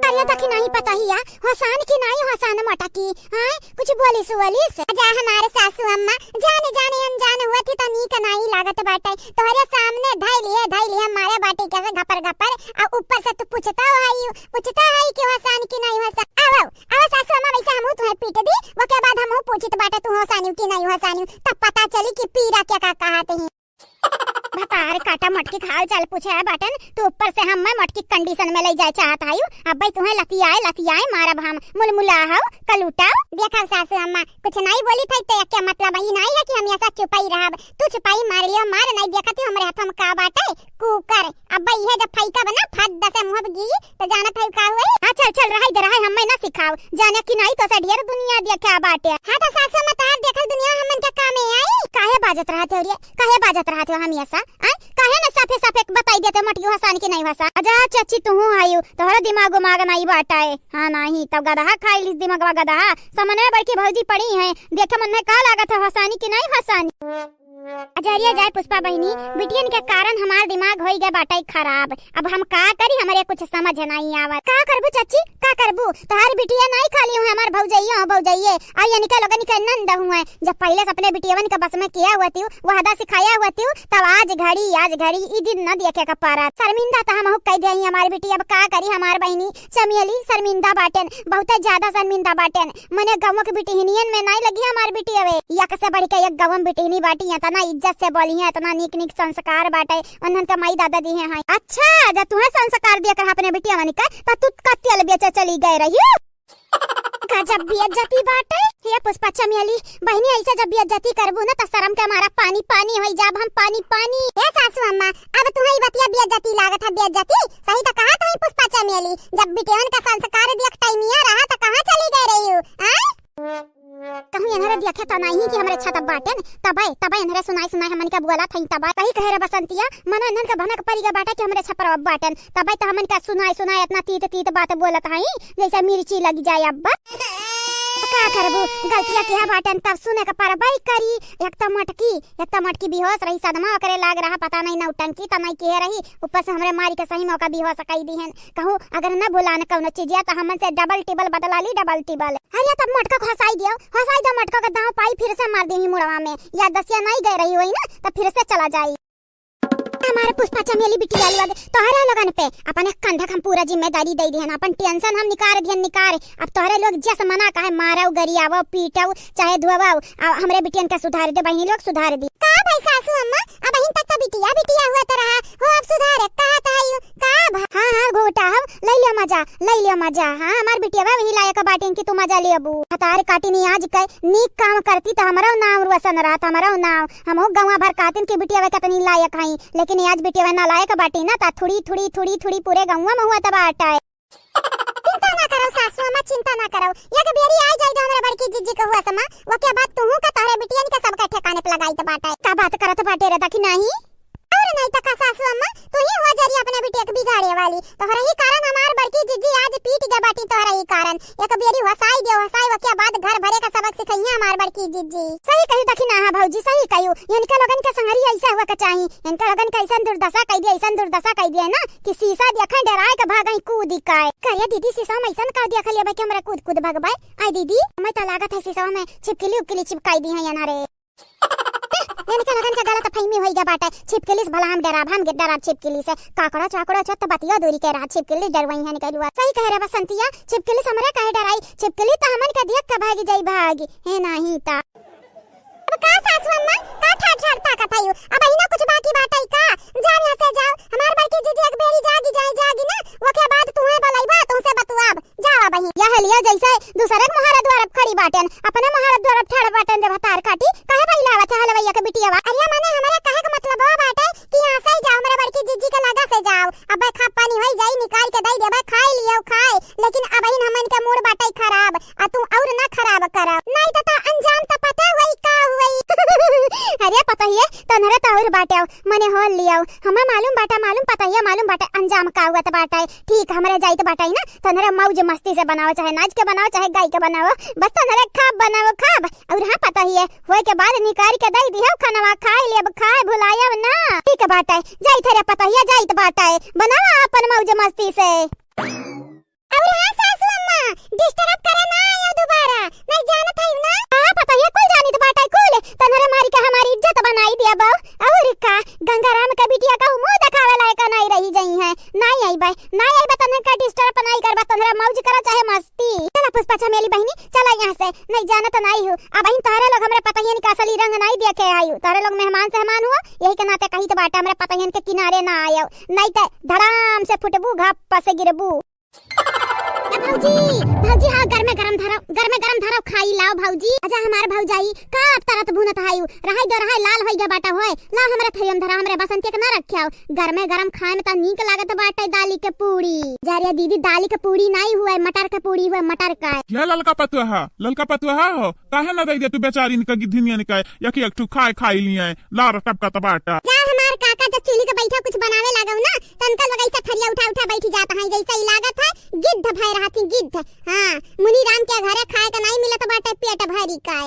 अरे देखी नहीं पता ही या, होसान की नहीं होसान मोटकी, हाँ? कुछ बोलिस वोलिस? जा हमारे सासू अम्मा, जाने जाने अनजान हुआ थी तो नीक नहीं लागत बाटे। तोहरे सामने धई लिए, धई लिए हमारे बाटी कैसे घपर घपर, आ ऊपर से तू पूछता है, पूछता है कि होसान की नहीं होसान। आओ, आओ, आओ सासू अम्मा, वैसे हमहू तुम्हें पीट दी, वो के बाद हमहू पूछित बाटे तू होसानी की नहीं होसानी, तब पता चली कि पीरा क्या का कहत ही। भतार काटा मोटकी के हाल चाल पूछे आए बाटन, तू ऊपर से हम मैं मोटकी कंडीशन में ले जाए चाहत आयु। अब भाई तुम्हें लतियाए लतियाए मारब हम, मुलमुला हो, कलूटा। देखा सासू अम्मा, कुछ नहीं बोली थी तो क्या मतलब ई नहीं है कि हम ऐसा चुपाई रहब। तू चुपाई मार लियो, मार नहीं देखती हमरे हाथ में का बाटे, कुकर। अब भाई यह जब फैका बना फट दसे मुँह गी तो जानत है का हुई? हाँ, चल, चल, रहाई दे, रहाई, हमें ना सिखाओ। जाने कि नहीं, तो से ढेर दुनिया दिया क्या बाटे। हाँ, तो सासू में तोहार देखल दुनिया हमन के कामे आई। काहे बाजत रहत हो रे? काहे बाजत रहत हो हम ऐसा? आय? काहे ना साफे, साफे बताई देते मोटकी हसान की नहीं हसान? अजा, चाची, तू हूँ आयु, तोहरा दिमाग उमाग नहीं बाटा है। हाँ, नहीं, तब गदहा खाई ली दिमागवा गदहा। सामने बड़की भौजी पड़ी हैं, देखे मन में का लागत है, हसानी की नहीं हसानी? अजरिया जाए पुष्पा बहिनी, बिटियन के कारण हमार दिमाग होई गए बाटे खराब। अब हम का करी, हमरे कुछ समझ नहीं आवत। का करबू चाची, का करबू? तोहार बिटिया नहीं खाली हुए, हमार भौजइया हो, भौजइये, और इनके लोगन के नंद हुए। जब पहले से अपने बिटियवन के बस में किया हुआ थी, वादा सिखाया हुआ थी, तब आज घड़ी, आज घड़ी ई दिन न देखे के पारत। शर्मिंदा तो हम कह दे हमार बिटिया, अब का करी हमार बहिनी चमेली, शर्मिंदा बाटेन, बहुत ज्यादा शर्मिंदा बाटेन। मने गाँव के बिटिहनियन में नाई लगी हमार बिटिया वे। एक से बढ़ के एक गाँव में बिटिहनी बाटी, इतना इज्जत से बोली है, इतना नीक नीक संस्कार बाटे, उन्हन के माई दादा दी है। अच्छा, जब तुम्हें संस्कार दिया कर अपने बिटिया मनी का, तो तू कत्ती अलबिया च-, चली गए रही हो। गजब बेइज्जती बाटे। ये पुष्पा चमेली, बहिनी ऐसे जब बेइज्जती करबू ना, तो शर्म के मारा पानी पानी होई जाब हम, पानी पानी। ए सासू अम्मा, अब तुम्हें ई बतिया बेइज्जती लागत है, बेइज्जती? सही तो कहा तुम पुष्पा चमेली, जब बिटियन का संस्कार दिया टाइमिया रहा तो कहाँ चली गए रही हो? हाँ? कहूँ एन्हरे देखे त नाहीं कि हमरे छत बाटेन, तबै, तबै एन्हरे सुनाई सुनाई हमन के बोलत हईं, तबै। कही कहे रे बसंतिया, मनो एन्हन के भनक परि गा बाटे कि हमरे छपरवा बाटेन, तबै त हमन के सुनाई सुनाई एतना तीत तीत बात बोलत हईं, जैसे मिर्ची लग जाए अब। का करबू, गलतिया किहे बाटेन तब सुने के परबै करी। एक त मोटकी, एक त मोटकी बेहोश रही, सदमा ओकरे लाग रहा, पता नहीं नौटंकी त नहीं किहे रही, ऊपर से हमरे मारी के सही में ओका बेहोश कई दिहेन। कहूँ अगर न भुलान कौनो चीजिया त हमन से डबल टिबल बदला ली, डबल टिबल। अरे तब मोटका को हंसाई दियो, हंसाई दियो मोटका के दांव पाई फिर से मार देही मुड़वा में। या दसिया नहीं गए रही होई ना त फिर से चला जाई। हमारे पुष्पा चमेली बिटिया लोग तोहरे लोगन पे अपने कंधा हम पूरा जिम्मेदारी दे दिहन, अपन टेंशन हम निकार दिहन, निकार। अब तोहरे लोग जस मना कहे मारव, गरियावव, पीटव, चाहे धोवव, आ हमरे बिटियन का सुधार दे, बहिनी लोग सुधार दी। का भाई सासू अम्मा, अबहिन तक तो बिटिया बिटिया हुआ तो रहा हो, अब सुधार कहत है यू। का भा-, हाँ, हाँ, घोटा हो, ले लियो मजा, ले लियो मजा। हाँ, हमार बिटिया बा वही लायक बाटिन कि तू मजा लेबू। हतार काटिनी आज के नीक काम करती त हमरो नाम रोशन रहत, हमरो नाम। हमहू गौवा भर कहतिन कि बिटिया बा कितनी लायक हई, लेकिन आज बिटिया बा नालायक बाटी ना, त थुड़ी, थुड़ी, थुड़ी, थुड़ी पूरे गौवा में हुआ त बाटे। चिंता ना करो सासू अम्मा, चिंता ना करो। एक बेरी आ जाई दो हमरा बड़की जिज्जी के हुआ समा, ओके बाद तुहू का तोहरे बिटियन के सबके ठिकाने पे लगाई त बाटे। का बात करत बाटे रे, देखी नाही? और नहीं त का सासू अम्मा, तू ही हुआ जरी अपने बिटिया के बिगाड़े वाली। तोहरे ही कारण हमार बड़की जिज्जी आज पीट गए बाटी, तोहरे ही कारण। एक बेरी हंसाई दे, हंसाई ओके बाद घर भरे का सबक सिखइया हमार बड़की जिज्जी। सही कही देखी ना, हाँ भौजी, सही कही। इनके लोगन के संगरी ऐसा हुआ के चाही। इनके लोगन के ऐसन दुर्दशा कई दिया, ऐसन दुर्दशा कई दिया ना कि शीशा देखे डराए के भागई कूद के। करे दीदी, शीशा में ऐसन का देख लेबे कि हमरा कूद कूद भगबे? आई दीदी, हमें तो लागत है शीशा में छिपकली उपकली चिपकाई दी है एन्हरे। इनके लोगन के गलत फहमी होई गया बाटे। छिपकली से भला हम डराब, हम डराब छिपकली से। काकड़ा चाकड़ा छत बतिया दूरी के रहा, छिपकली डरवाई है निकलुआ। सही कहे रे बसंतिया, छिपकली से हमरे काहे डराई? छिपकली तो हमन के देख के भागी जाई भागी, है नाही ता। अब का सासू अम्मा, का ठाड़ ठाड़ ताकत हयू? अबहिना कुछ बाकी बाटै का? जाओ यहाँ से जाओ। हमार बड़की जीजी एक बेरी जागी जाए, जागी ना, ओके बाद तुहे बोलैबा, तुहसे बतुआब। जाओ अबहिन। यह लिया जैसे दूसरे के मोहारा द्वार खड़ी बाटेन, अपने मोहारा द्वार ठाड़ बाटेन रे भतार काटी, काहे बइलावत है हलवैया के बिटियावा? अरे मने हमरे कहे के मतलब वो बाटे कि यहाँ से जाओ, हमरे बड़की जीजी के लगा से जाओ। अबे खा पानी होई जाई, निकाल के दई देबे, खाए लियो खाए, लेकिन अबहिन हमन के मूड बाटै खराब, आ तू और ना खराब करब, नहीं तो, तो अंजाम तो पता होई का होई। अरे पतोहिए, तोहरे तो और बाटे, मने होल लियो, हमें मालूम बाटे, मालूम पतोहिए, मालूम बाटे अंजाम का हुआ तो बाटे। ठीक, हमरे जाइत बाटे ना, तोहरे मौज मस्ती से बनाओ, चाहे नाच के बनाओ, चाहे गाय के बनाओ, बस तोहरे खाब बनाओ, खाब। और हाँ पतोहिए, होए के बाद निकाल के दई दिहो खनवा, खाए लेब, खाए भुलायब ना। ठीक बाटे, जाइत रे पतोहिया, जाइत बाटे, बनावा अपन मौज मस्ती से। और हाँ सासू अम्मा, disturb करे ना आयो दोबारा, नहीं जानत है ना। हाँ पतोहिया, कुल जानित बाटे कुल, तोहरे मारी के हमारी इज्जत बनाई दिया बहू। और का, गंगाराम के बिटिया का मुंह देखावे लायक नहीं रही जइहैं, नहीं आइबे, नहीं आइबे, तोहरे का disturb नहीं करबा, तोहरे मौज करो चाहे मस्ती। चला पुष्पा चमेली बहिनी, चला यहाँ से, नहीं जानत नहीं हो। अबहिन तोहरे लोग हमरे पतोहियन का असली रंग नहीं देखे आयु। तोहरे लोग मेहमान सेहमान हुआ, यही के नाते कहित बाटे हमरे पतोहियन के किनारे ना आयो, नहीं ते धड़ाम से फुटबू, घप्प से गिरबू। ए भौजी, भौजी, हाँ, गरमे गरम धरव, गरमे गरम धरव, खाई लाओ भौजी। अच्छा हमार भौजाई, का अब तरत भुनत हायु? रहाई दो, रहाई, लाल होई गया बाटा होए। लाओ हमरे थरियम धरा, हमरे बसंती के ना रख्याओ। गरमे गरम खाए में त नीक लागत बाटे दाली के पूड़ी। जा रे दीदी, दाली के पूड़ी नाई हुए, मटर के पूड़ी हुए, मटर का। ये ललका पतुआ, ललका पतुआ हो, काहे ना दे दे तू बेचारी इनका गिद्धिनिया निकाय, यकी एक ठू खाए खाई लिए, लार टपका त बाटा। जा हमार काका जब चूल्ही के बैठा कुछ बनावे लागव ना, त उनका लोग ऐसा थरिया उठा उठा बैठ जात हैं, जैसे ही लागत है गिद्ध भय रहती गिद्ध। हाँ, मुनि राम के घरे खाए के नहीं मिलत बाटे पेट भरी का।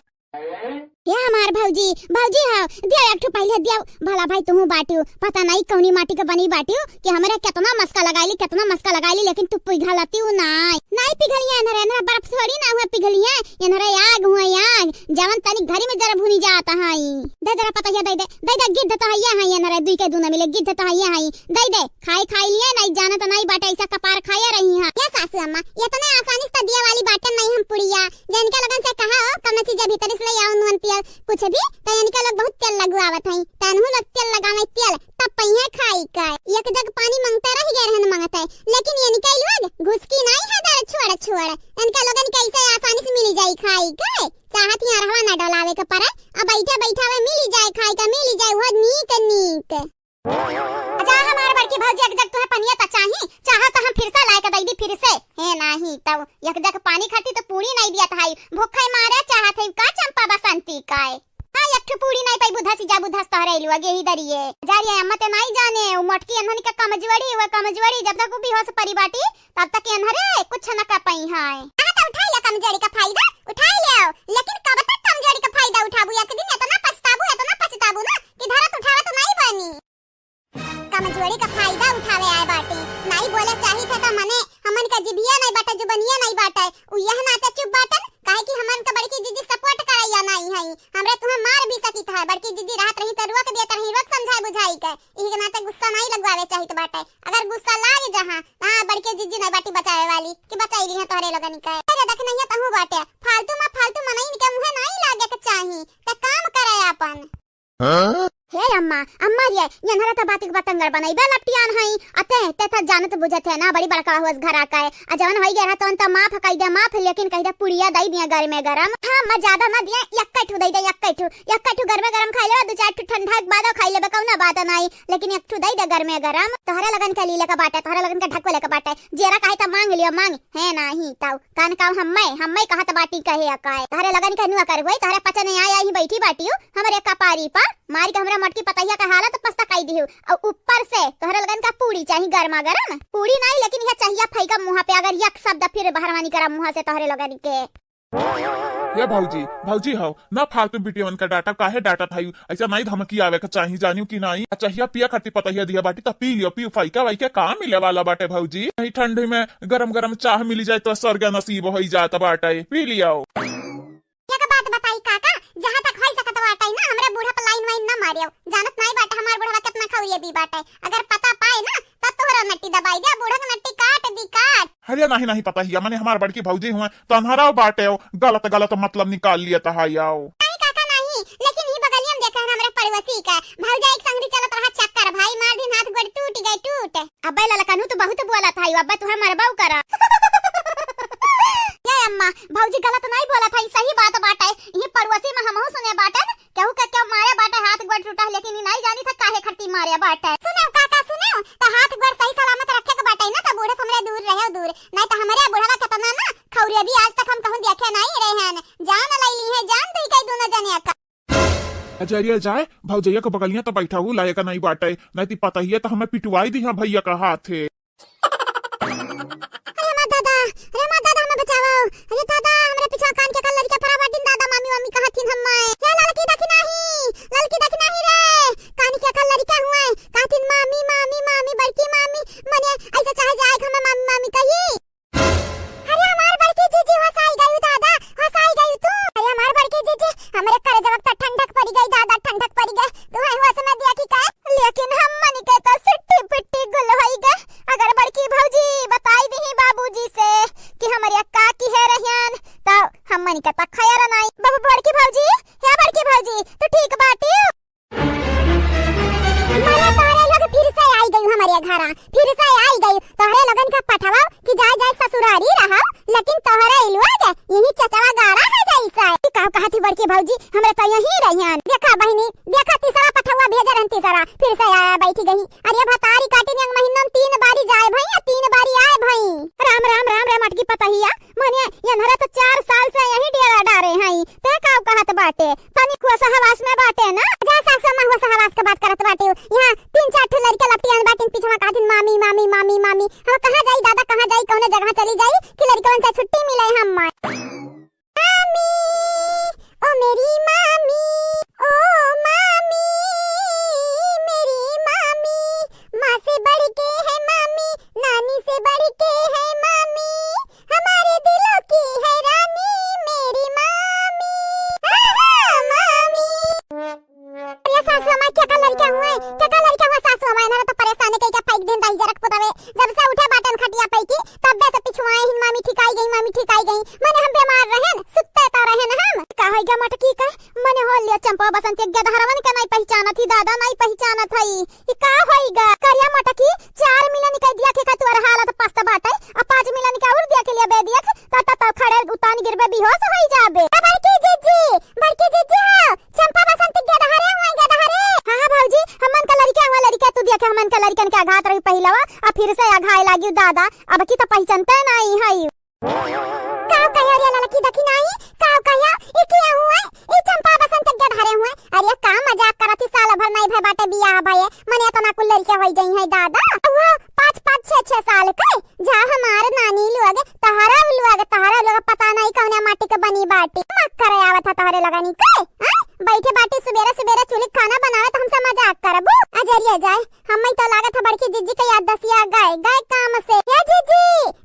ये हमार भौजी, भौजी हो, दियो एक ठो पहले दियो। भला भाई तुहू बाटियो, पता नहीं कौनी माटी के बनी बाटियो कि हमरे कितना मस्का लगाइली, कितना मस्का लगाइली, लेकिन तू पिघलतियो नाई। नाई पिघलिए एनहरे, एनहरे बर्फ थोड़ी ना हुए पिघलिए, एनहरे आग हुए आग, जवन तनी घरी में जरा भुनी जात हई। दे जरा पतहिया दे दे, दे दे, गिद्ध तो हइया हई एनहरे, दुई के दू ना मिले, गिद्ध तो हइया हई, दे दे। खाए खाई लिए, नहीं जाने तो नहीं बाटे, ऐसा कपार खाए रही हैं। ये सासू अम्मा, इतने आसानी से तो दिए वाली बाटे नहीं हम पुड़िया, जिनके लोगन से कहा हो, कम चीज भीतर से ले आओ, नून पियल, कुछ भी, तो इनके लोग बहुत तेल लगवावत हैं, तनहु लोग तेल लगावे तेल, तब पहिए खाई का। एक जग पानी मांगते रह गए रहन मांगते, लेकिन इनके लोग घुसकी नहीं है दर छोड़ छोड़, इनके लोगन के ऐसे आसानी से मिली जाई खाई का, चाहत ही अरहवा ना डोलावे के पड़े, अब बैठे बैठावे मिली जाए खाई का, मिली जाए वो नीक नीक। अच्छा हमार बड़की भौजी, एक जग तुहे पनिया त चाही, चाहो तो हम फिर से लाए के दई दी, फिर से, है ना? नाहीं तउ एक जग पानी खाती तो पूरी नाहीं दियत हई, भूखे मारे चाहत हई का चंपा बसंती का। हाँ, एक ठो पूरी नाहीं पइबू, धसी जाबू धस तोहरे लुआ गेही दरिये। जा रे अम्मा, ते नाहीं जाने, उ मोटकी एन्हनी का कमजोरी, उ कमजोरी जब तक उ बेहोश परी बाटी, तब तक एन्हरे कुछ न कर पइहैं। हाँ, तो उठाइ ले कमजोरी का फायदा, उठाइ लेव, लेकिन कब तक कमजोरी का फायदा उठाबू? एक दिन एतना पछताबू, एतना पछताबू ना कि धरत उठावत नाहीं बनी। कमजोरी का फायदा उठावे आए बाटी। नाहीं बोले चाहित है तो मने हमन का जिभिया नाहीं बाटे, जुबनिया नाहीं बाटे। उ यह नाते चुप बाटन, काहे कि हमन का बड़की जीजी support करइया नाहीं हई। हमरे तुहें मार भी सकित है, बड़की जीजी रहत रही तो रोक देत रही, रोक समझाइ बुझाइ के। इही के नाते गुस्सा नाहीं लगवावे चाहित बाटे। अगर गुस्सा लाग जहाँ, हाँ, बड़की जीजी नाहीं बाटी बचावे वाली कि बचाइ लिहे तोहरे लोगन के। अरे देख नहीं तहूँ बाटे, फालतू मा फालतू मनइन के मुँहे नाहीं लागे के चाही, ते काम करे आपन। हाँ? हे अम्मा, अम्मा रे, एन्हरा त बातिक बतंगड़ बनइबे लपटियान हई। अते, ते त जानत बुझत है ना, बड़ी बड़का हुअस घरा का है। आ जवन होई गया तवन त माफ कइ दे, माफ, लेकिन कहि दे पुड़िया दइ दिया गरमे गरम। हाँ, अम्मा ज्यादा ना दिया, एक्कै ठू दइ दे, एक्कै ठू, एक्कै ठू गरमे गरम खाइ लेबे, दू चार ठू ठंडा के बाद खाइ लेबे, कउनो बात नाहीं, लेकिन एक ठू दइ दे गरमे गरम। तोहरे लगन के लीले का बाटे, तोहरे लगन के ढकवले का बाटे, जेरा काहे त माँग लियो, माँग, है नाहीं तउ। कान काव हम्मै, हम्मै कहत बाटी कहे अकाय। तहरे लगन के नुआ कर होई, तहरे पचने आय, आई बैठी बाटियो, हमरे कपारी पा, मारी के हमरा मोटकी पतहिया के हालत पस्ता कई दिहु। अउ ऊपर से तोहरे लगन का पूड़ी चाही गरमा गरम। पूड़ी नाई, लेकिन यह चाहिया फैका मुँहा पे, अगर एक शब्द फिर बहरवानी करा मुँहा से तोहरे लगन के। ये भौजी, भौजी हौ, ना फालतू बिटियवन का डांटा, काहे डांटत हयू? ऐसा नाई धमकी आवे का चाही, जानियो कि नाई? आ चाहिया पिया खातिर पतहिया दिया बाटी, त पी लियो, पी, फैका वैका का मिले वाला बाटे भौजी? यही ठंडी में गरम गरम चाह मिली जाए तो स्वर्ग नसीब होई जात बाटे, पी लियो। एक बात बताई काका, जहाँ तक होई सकत बाटे ना, हमरे बूढ़ा पे लाइन वाइन ना मारियो। जानत नाई बाटे हमार बुढ़वा कितना खौरिया भी बाटे। अगर पता पाए ना, तब तोहरा नट्टी दबाई दे, बूढ़ा के नट्टी काट दी, काट। अरे नहीं, नहीं पतहिया, मने हमार बड़की भौजी हुआ, तन्हरा बाटे हो, गलत गलत मतलब निकाल लिया तहाई आओ। नहीं काका नहीं, लेकिन ई बगलिया में देखे हैं हमरे पड़ोसी का, भौजा एक संगरी चलत रहा चक्कर, भाई मार दिन हाथ गोड़ टूट गए, टूट। अबे ललकनू, तू बहुत बोलत हई, अबे तुहे मरबऊ करा। ये अम्मा, भौजी गलत नहीं बोलत हई, सही बात बाटे। ये पड़ोसी में हमहू सुने बाटन, केहू के केहू मारे बाटे, हाथ गोड़ टूटा, लेकिन ई नहीं जानी था काहे खरती मारे बाटे। सुने काका, सुने, त हाथ गोड़ सही सलामत रखे के बाटे ना, त बूढ़े से हमरे दूर रहे, दूर, नहीं त हमरे बुढ़वा केतना ना खौरे भी आज तक हम कहूँ देखे नहीं रहे हैं। जान लई ली है, जान दुई कई दोनों जने का। अजरिया जाए, भौजैया के बगलिया त बैठा हूँ लायक नहीं बाटे, नहीं ती पतहिया त हमें पिटवाई दी है भैया का हाथ है। अरे हमार दादा, अरे हमार दादा, हमें बचाओ। अरे दादा, हमरे पीछा कान के कल लड़का परा बाटिन दादा, मामी, मामी कहथिन हम्मे। हे ललकी देखी नाही, ललकी देखी नाही रे, कान के कल लड़का हुए, कहथिन मामी, मामी, मामी, बड़की मामी, मने ऐसे चाहे जाए हमें मामी, मामी कही। अरे हमार बड़की जीजी होसाई गयू दादा, होसाई गयू तू। अरे हमार बड़की जीजी, हमरे करेजवा त ठंडक पड़ी गई दादा, ठंडक पड़ी गई। तू है हुआ समय दिया कि का? लेकिन हमनी के त सिट्टी पिट्टी गुल होई गए। अगर बड़की भौजी बताई दिही बाबूजी से कि हमरे काकी है रहियन, त हमनी के त खैर नाई। बाबू बड़की भौजी, हे बड़की भौजी, तू ठीक बाटी? मने तोहरे लोग फिर से आई गई हमरे घरा, फिर से आई गई। तोहरे लोगन के पठवाओ कि जाए जाए ससुरारी रहो, लेकिन तोहरे लोग यही चचवा गाड़ा है जैसे। ई का कहत ही बड़की भौजी, हमरे तो यही रहियन। देखा बहिनी, देखा तीसरा पठवा भेजे रहन, तीसरा फिर से आया बैठी गई। अरे भतारी काटिन एक महीना में तीन बारी जाए भई या तीन बारी आए भई। राम राम राम रे मटकी पतहिया, मने एन्हरा तो चार साल से यही डेरा डारे हई, ते का कहत बाटे? तनी होश हवास में बाटे ना। जा सासु अम्मा होश हवास के बात करत बाटे। यहाँ तीन चार ठो लड़का लपटियान बाटिन, पीछवा कहतिन मामी, मामी, मामी, मामी। हम कहाँ जाई दादा, कहाँ जाई, कौने जगह चली जाई कि लड़कवन से छुट्टी मिले हम। मामी, ओ मेरी मामी, ओ मामी, मेरी मामी, माँ से बढ़ के है मामी, नानी से बढ़ के है मामी, हमारे दिलों की है रानी मेरी मामी। आहा, मामी। अरे सासू अम्मा, क्या का लड़का हुआ है? क्या का लड़का हुआ सासू अम्मा? इन्हरा तो परेशान कई के फेंक दिन दही जरक पुतवे। जब से उठे बाटन खटिया पे की, तब्बे से पिछुआए हिन, मामी ठिकाई गई, मामी ठिकाई गई। मने हम बीमार रहेन, सुत्ते तो रहेन हम। का होई गा मटकी का? मने हो लिया चंपा बसंती के गदहरवन के नहीं पहचानत ही दादा, नहीं पहचानत हई। ई का होई गा? करिया मटकी, चार मिलन के दिया के का तोर हालत पस्त बाटे, आ पाँच मिलन के और दिया के लिए बे दिया के, त, त, त खड़े उतान गिरबे, बेहोश होई जाबे। ए बड़की जीजी, बड़की जीजी हो, चंपा बसंती के गदहरे हुआ, गदहरे। हाँ, हाँ भौजी, हमन का लड़का हुआ, लड़का तू दिया के हमन का लड़कन के आघात रही पहिलवा, आ फिर से आघाए लागी दादा, अब की त पहचानते नहीं हई। का कहे रे ललकी दखिनाही, का कहे, ई के हुए, ई चंपा बसंत के धरे हुए। अरे का मजाक करत ही, साल भर नहीं भय बाटे बियाह भये, मने एतना कुल लड़के होई गई है दादा। वो पाँच पाँच छह छह साल के, जा हमार नानी लोग, तहरा लोग, तहरा लोग पता नहीं कौने माटी के बनी बाटी। मक्कर आवत है तहरे लगनी के, हैं? बैठे बाटी सुबेरे सुबेरे चूल्ही खाना बनावे तो हमसे मजाक करबू? अजरिया जाए, हम्मई तो लागत है बड़की जिज्जी के याद दसिया गए, गए काम से। ए जिज्जी,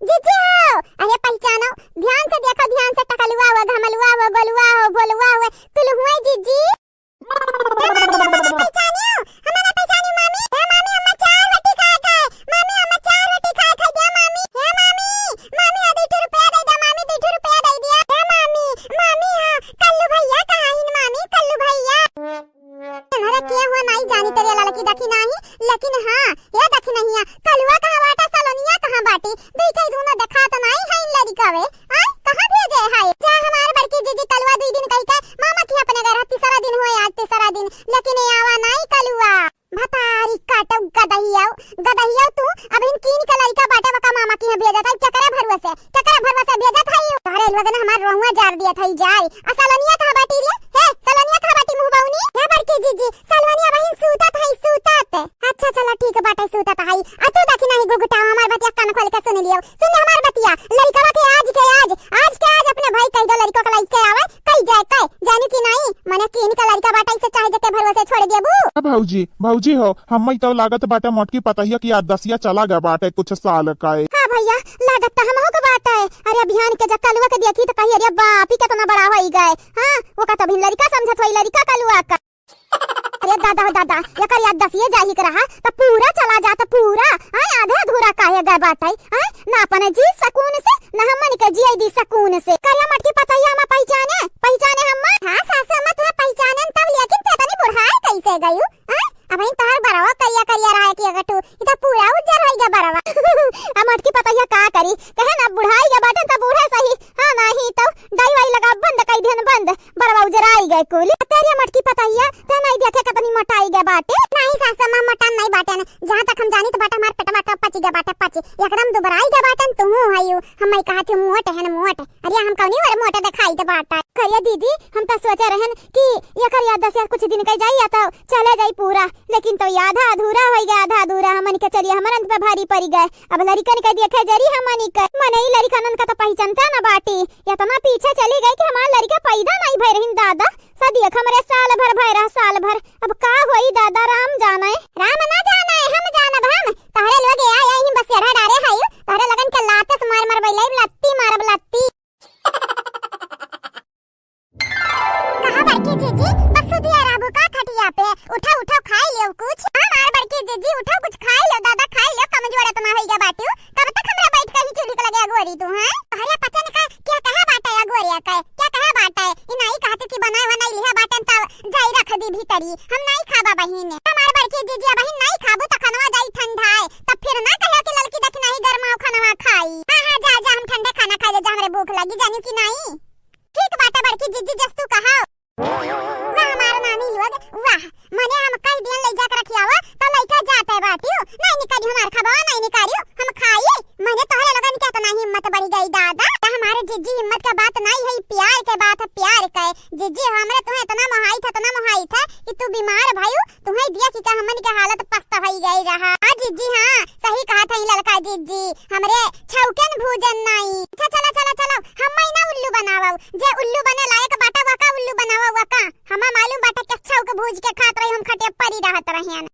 जिज्जी हो, अरे पहचानो, ध्यान से देखो, ध्यान से, टकलुआ हुआ, घमलुआ हुआ, गोलुआ हो, भोलुआ हुआ, तुलहुआ जिज्जी। ए मामी, हमें ना पहचानियो, हमें ना पहचानियो मामी। ए मामी, हमें चार रोटी खाए के है। मामी, हमें चार रोटी खाए के है, दे मामी। ए मामी, मामी, आ दुई ठो रुपया दे दे मामी, दुई ठो रुपया दे दिया। ए मामी, मामी, हाँ, कल्लू भैया कहाँ हिन मामी, कल्लू भैया? तुम्हारा के हुआ नाई जानी तेरे ललकी दखिनाही, लेकिन हाँ, ए दखिनहिया, कलुआ कहाँ बाटा, सलोनिया कहाँ बाटी? दुई कई दूनो देखात नाई है इन लड़िकवे। आय, कहाँ भेजे है? जा हमार बड़की जिज्जी कलुआ दुई दिन कही के मामा की अपने घर है, तीसरा दिन हुए आज, तीसरा दिन, लेकिन ए आवा नाई कलुआ। भतारी काटो गदहियाओ, गदहियाओ तू, अब इन कीन के लड़िका बाटे वका मामा की भेजत है, केकरे भरोसे, केकरे भरोसे भेजत है? अरे लोगन हमार रोहुआ जार दिया था जाए। आ सलोनिया कहाँ बाटी रे? हे, सलोनिया कहाँ बाटी मुँह बउनी? हे बड़की जिज्जी, सलोनिया बहिन सूतत है, सूतत। अच्छा, चला ठीक बाटे, सूतत है। आ तू दखिनही गुगुटाओ, हमार बतिया कान खोल के सुन लियो। सुन ले हमार बतिया, लड़िकवा के आज के आज, आज के आज अपने भाई कह दो लड़िका के लइके आवे, कई जाए कई, जानू कि नाई? मने कीन के लड़िका बाटे, इसे चाहे जके भरोसे छोड़ देबू। ए भौजी, भौजी हो, हम्मई तो लागत बाटे मोटकी पतहिया की याद दसिया चला गया बाटे कुछ साल का। हाँ भैया, लागत तो हमहू के बाटे। अरे अभियान के जब कलुआ के देखी तो कही, "अरे बाप, ई केतना बड़ा होई गए।" हाँ, वो का तो अभिन लड़िका समझत होई, लड़िका कलुआ का। अरे दादा हो दादा, एकर याद दसिए जाही के रहा, त पूरा चला जात, पूरा। आय, आधे अधूरा काहे गए बाटे? आय, ना अपने जी सकून से, ना हमन के जिए दी सकून से। करिया मटकी पतैया हम पहिचाने, पहिचाने हम? हाँ सासू अम्मा, तुहे पहिचाने तब, लेकिन ते तनी बुढ़ाए कैसे गयू? आय, अबहिन तोहर बरवा करिया करिया रहा कि अगटू, ई त पूरा उज्जर होई गया बरवा। आ मटकी पतैया का करी? कहे ना बुढ़ाई गया बाटे त बूढ़े सही। हाँ, नाही तो डाई वाई लगा बंद कई देन बंद। बरवा उजराई गए कुल। तेरे मटकी पतैया, ते नहीं देखे कितनी मोटाई गए बाटे। नहीं सासू अम्मा, मोटा नहीं बाटे न। जहाँ तक हम जानी तो बाटे हमार पेटवा तो पची गए बाटे, पची। एकदम दुबराई गए बाटे न, तुहू हयू। हम कहा थे मोट है न, मोट। अरे हम कौनी वर मोट दिखाई दे बाटे। करिया दीदी, हम तो सोचे रहन कि एकर याद दसिया कुछ दिन के जाई या तो चले जाई पूरा, लेकिन तो आधा अधूरा होई गया, आधा अधूरा। हमन के चलिए हमरन पे भारी पड़ी गए। अब लड़िकन के देखे जरी हमनी के, मने ई लड़िकनन का तो पहिचनता न बाटी। एतना पीछे चली गई कि हमार लड़िका पैदा नहीं भय रहिन दादा। सा देख हमरे साल भर भय रहा, साल भर। अब का होई दादा, राम जाने। राम ना जाने, हम जानब हम। तहरे लोग ए आए ही बसेरा डारे हई, तहरे लगन के लाते से मार मार बैलाई, लत्ती मारब लत्ती। कहाँ बड़की जीजी, बस सुतिया रहबू का खटिया पे? उठो, उठो, खाई लियो कुछ। हाँ, हमार बड़की जीजी, उठो, कुछ खाई लियो, दादा, खाई लियो, कमजोर एतना होई गया बाटियो। कब तक हमरा बैठ के ही चूल्ही के लगे अगोरी तू, हैं? तोहरे पचन का क्या कहा बाटे अगोरिया के? क्या कहा बाटे? ई नाई कहते कि बनाए हुआ नहीं लिहा बाटन तब जाई रख दी भीतरी। हम नाई खाबा बहिन। हमार बड़की जीजी, अबहिन नाई खाबू त खनवा जाई ठंडाए। तब फिर ना कहे कि ललकी दखिनही गरमाओ खनवा खाई। हाँ, हाँ, जा, जा, हम ठंडे खाना खाई ले, जा, हमरे भूख लगी, जानू कि नाई? ठीक बाटे बड़की जीजी, जस तू कहा। वाह हमार नानी लोग, वाह। मने हम कई दिन ले जाके रखियावा, त लइका जाते बाटियो। नहीं निकालियो हमार खबवा, नहीं निकालियो, हम खाई। मने तोहरे लोगन के इतना हिम्मत बढ़ गई दादा। त हमारे जीजी हिम्मत के बात नहीं है, प्यार के बात है, प्यार के। जीजी हमरे तुम्हें इतना मोहाई था, इतना मोहाई था कि तू बीमार भयू, तुम्हें दिया कि का हमन के हालत पस्त होई गई रहा। हाँ जीजी, हाँ, सही कहा था ई ललका जीजी, हमरे छौकन भूजन नाई। अच्छा, चलो, चलो, चलो, हम ना उल्लू बनावो, जे उल्लू बने लायक बाटा, वका उल्लू बनावो, वका। हमा मालूम बाटा, के छौक भूज के खात रही, हम खटिया परी रहत रहन।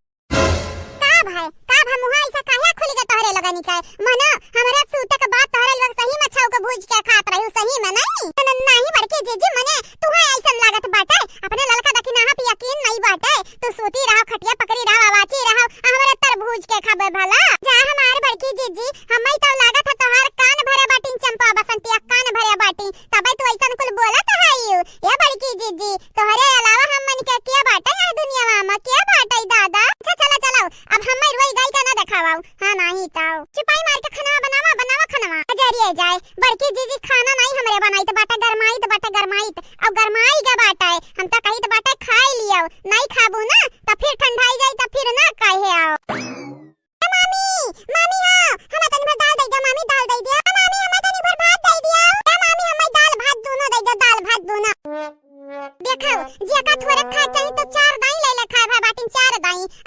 का भाई, का भाई, मुहा ऐसा काहे खुल गया तोहरे लगनी का? मनो, हमरा सूते के बाद तोहरे लोग सही में छौक भूज के खात रही, सही में नहीं? न-, नहीं, बड़की जीजी, मने तुहे ऐसन लागत बाटे, अपने ललका दखिनाहा पे यकीन नहीं बाटे। तू सूती रहो, खटिया पकड़ी रहो, अवाची रहो, आ हमरे तरबूज के खाबे भला। जा हमार बड़की जीजी, हम्मई तो लागत है तोहार कान भरे बाटिन चंपा बसंतिया, कान भरे बाटिन, तबे तू ऐसन कुल बोलत है यू। ए बड़की जीजी, तोहरे अलावा हमन के के बाटे है दुनिया में, के बाटे दादा? अच्छा चलो चलो, अब हम्मई रोई गाई के ना देखावाऊ। हाँ, नाही ताऊ। चुपाई मार के खनवा बनावा, बनावा खनवा। अजरिए जाए, बड़की जीजी खाना नाही हमरे बनाइत बाटे, गरमाइत बाटे, गरमाइत। अब गरमाई के बाटे, हम तो कहित बाटे खाई लियो, नाही खाबू ना, तो फिर ठंडाई जाई, तो फिर ना कहे आओ। ए मामी, मामी हो, हमें तनी भर दाल दे दे, मामी दाल दे दे। ए मामी, हमें तनी भर भात दे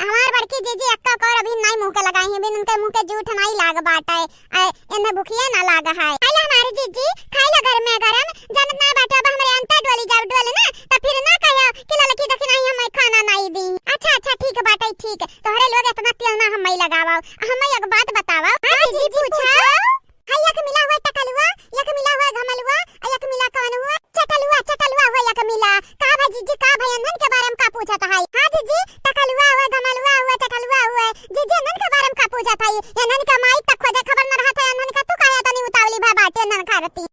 हमार बड़की जीजी एक्का कौर अभी नाई मुँह के लगाई है, बिन उनके मुँह के जूठ नाई लाग बाटे। आय, एन्हे भुखिया ना लाग है। खाई ला हमार जीजी, खाई ला गरमे गरम। जानत नाई बाटे, अब हमरे अंता डोली जाब डोले ना, त फिर ना कहो कि ललकी दखिनही हमें खाना नाई दी। अच्छा, अच्छा, ठीक बाटे, ठीक। तोहरे लोग एतना तेल ना हमें लगावो। हमें एक बात बतावो। हाँ, हाँ, जीजी, जीजी, पूछो। पूछो। हाय, एक मिला हुआ टकलुआ, एक मिला हुआ घमलुआ, आ एक मिला कवन हुआ? चटलुआ, चटलुआ हुआ एक मिला। का भाई जीजी, का भाई, एन्हन के बारे में का पूछत है? हाँ जीजी, टकलुआ हुआ, घमलुआ हुआ, चटलुआ हुआ। जीजी, एन्हन के बारे में का पूछत है? एन्हन के माई तक खोजे खबर न रहत है, एन्हन का तू काहे तनी उतावली भा बाटे एन्हन खारती?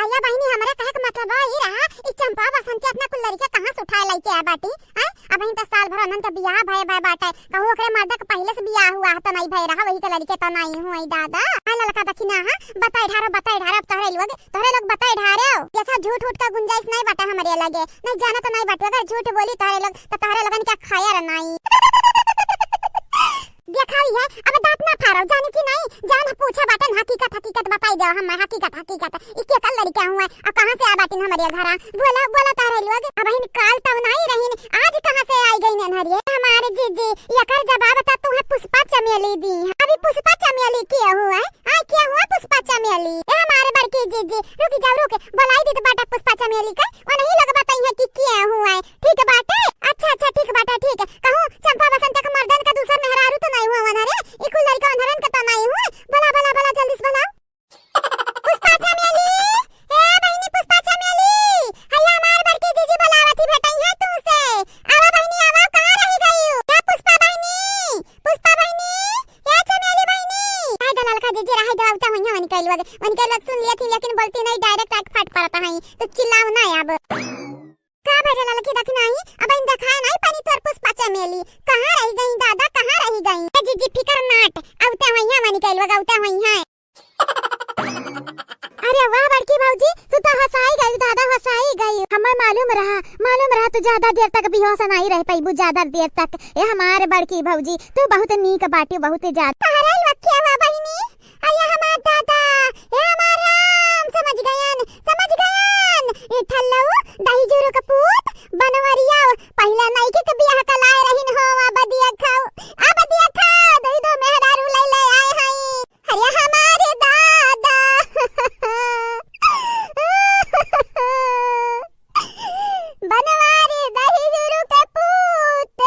आया बहिनी, हमरा कहे के मतलब ई रहा, ई चंपा बसंती अपना कुल लड़िका कहाँ से उठाए लइके आ बाटी? हैं? अबहिन त साल भर ओनहन के बियाह भय भय बाटे। कहूँ ओकरे मर्द के पहिले से बियाह हुआ ह त नाई भय रहा, वही के लड़िके त नाई हुई दादा। आ ललका दखिना, हाँ? बताई ढारो, बताई ढारो, अब तोहरे लोग, तोहरे लोग बताई ढारो। देखा, झूठ उठ का गुंजाइश नाई बाटे हमरे लगे। नाई जाना त नाई बाटे, अगर झूठ बोली तोहरे लोग, त तोहरे लोगन के खैर नाई। देखाई है, अब दांत ना फाड़ो, जानी कि नहीं? जान पूछे बाटन, हकीकत, हकीकत बताई देव हम, हकीकत, हकीकत। ई केकर लड़िका हुए, आ कहाँ से आ बाटिन हमरे घरा? बोला, बोला तारे लोग, अबहिन काल तब नहीं रहिन, आज कहाँ से आई गई नन्हरिए? हमारे जीजी, एकर जवाब त तुहे पुष्पा चमेली दी है। अभी पुष्पा चमेली के हुए? आय, के हुए पुष्पा चमेली? ए हमारे बड़की जीजी, रुक जाओ, रुक, बोलाई दी त बाटा पुष्पा चमेली का, वो नहीं लोग बताई है कि के हुए। ठीक बाटे? अच्छा, अच्छा, ठीक बाटे, ठीक। कहूँ चंपा बसंत के मर्दन का दूसर मेहरारू तो नहीं हुआ वनहरे? ई कुल लड़का वनहरन के तो नहीं हुए? भला, भला, भला, जल्दी से भला। पुष्पा चमेली, ए बहिनी पुष्पा चमेली, हैया हमार बड़की जीजी बुलावत ही, भेटई है तू से। आवा बहिनी, आवा, कहाँ रही गई? ए पुष्पा बहिनी, पुष्पा बहिनी, ए चमेली बहिनी। आय दलालका जीजी, रहे दे, उता हुइया वनी कैलुआ, वनी कैलुआ सुन लिया थी, लेकिन बोलती नहीं, direct आके फाट पड़ता है, तो चिल्लाओ ना अब। का भरे ललकी दखिनही, अबहिन देखाए नाई पानी तोर पुष्पा चमेली। कहाँ रही गई दादा, कहाँ रही गई? ए जीजी फिकर नाट, अउते होइहाँ मनी कैलवा, अउते होइहाँ। अरे वाह बड़की भौजी, तू तो हंसाई गई दादा, हंसाई गई। हमें मालूम रहा, मालूम रहा तू ज्यादा देर तक बेहोश नाई रह पइबू, ज्यादा देर तक। ए हमारे बड़की भौजी, तू बहुत नीक बाटी, बहुत ज्यादा। तहरे लखे हुआ बहिनी, अरे हमार दादा, ए हमार राम, समझ गयन, समझ गयन। ई ठल्लऊ, दही जुरु के पूत, बनवरिया, पहिले नइकी के बियाह क लाए रहिन हो, अब दिया खाओ, अब दिया खाओ, दुई दो मेहरारू ले ले आए हई। अरे हमारे दादा। बनवारी दही जुरु के पूत।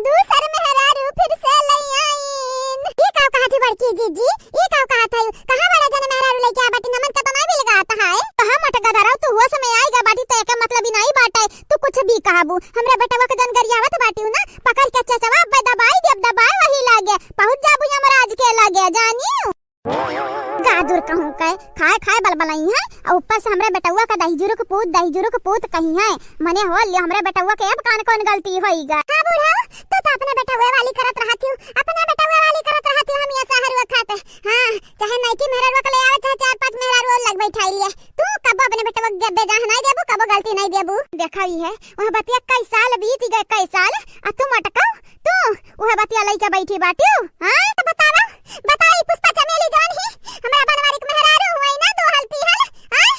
दूसर मेहरारू फिर से लई आइन। ई का कहत ही बड़की जीजी? ई का कहत है? कहाँ बड़ा जन मेहरारू लेके आ बाटी? नमन के तो नाई मिल गया है। कहाँ मटका धराऊ तू होश में आई गा बाटी तो एके मतलब ही नाई बाटे। तू कुछ भी कहबू। हमरा बेटवा के जन गरियावत बाटी ना, पकड़ के चचवा अब्बे दबाई देब, दबाए वही लागे। पहुँच जाबू यमराज के लागे, जानियो। गादुर कहूँ के, खाए खाए बलबलाई है, और ऊपर से हमरे बेटउआ का दहिजुरुक पूत, दहिजुरुक पूत कही है। मने हो लियो, हमरे बेटउआ के अब कान कौन गलती होई गा? हाँ बूढ़ा, तू तो अपने बेटउआ वाली करत रहत हूँ, अपने बेटउआ वाली करत रहत हूँ हम ये सहरुआ खाते। हाँ, चाहे नइकी मेहररुआ के ले आवे, चाहे चार पांच मेहरारू और लग बैठाई लिए। तू कबो अपने बेटउआ के बेजाह नहीं देबू, कबो गलती नहीं देबू। देखा ही है, वह बतिया कई साल बीत गए, कई साल, आ तू मटकाओ, तू उहे बतिया लइके बैठी बाटियो, हाँ? तो बतावा, बताई पुष्पा चमेली जौन ही, हमरा बनवारी के मेहरारू हुई ना, दो हल ती हल, हाँ?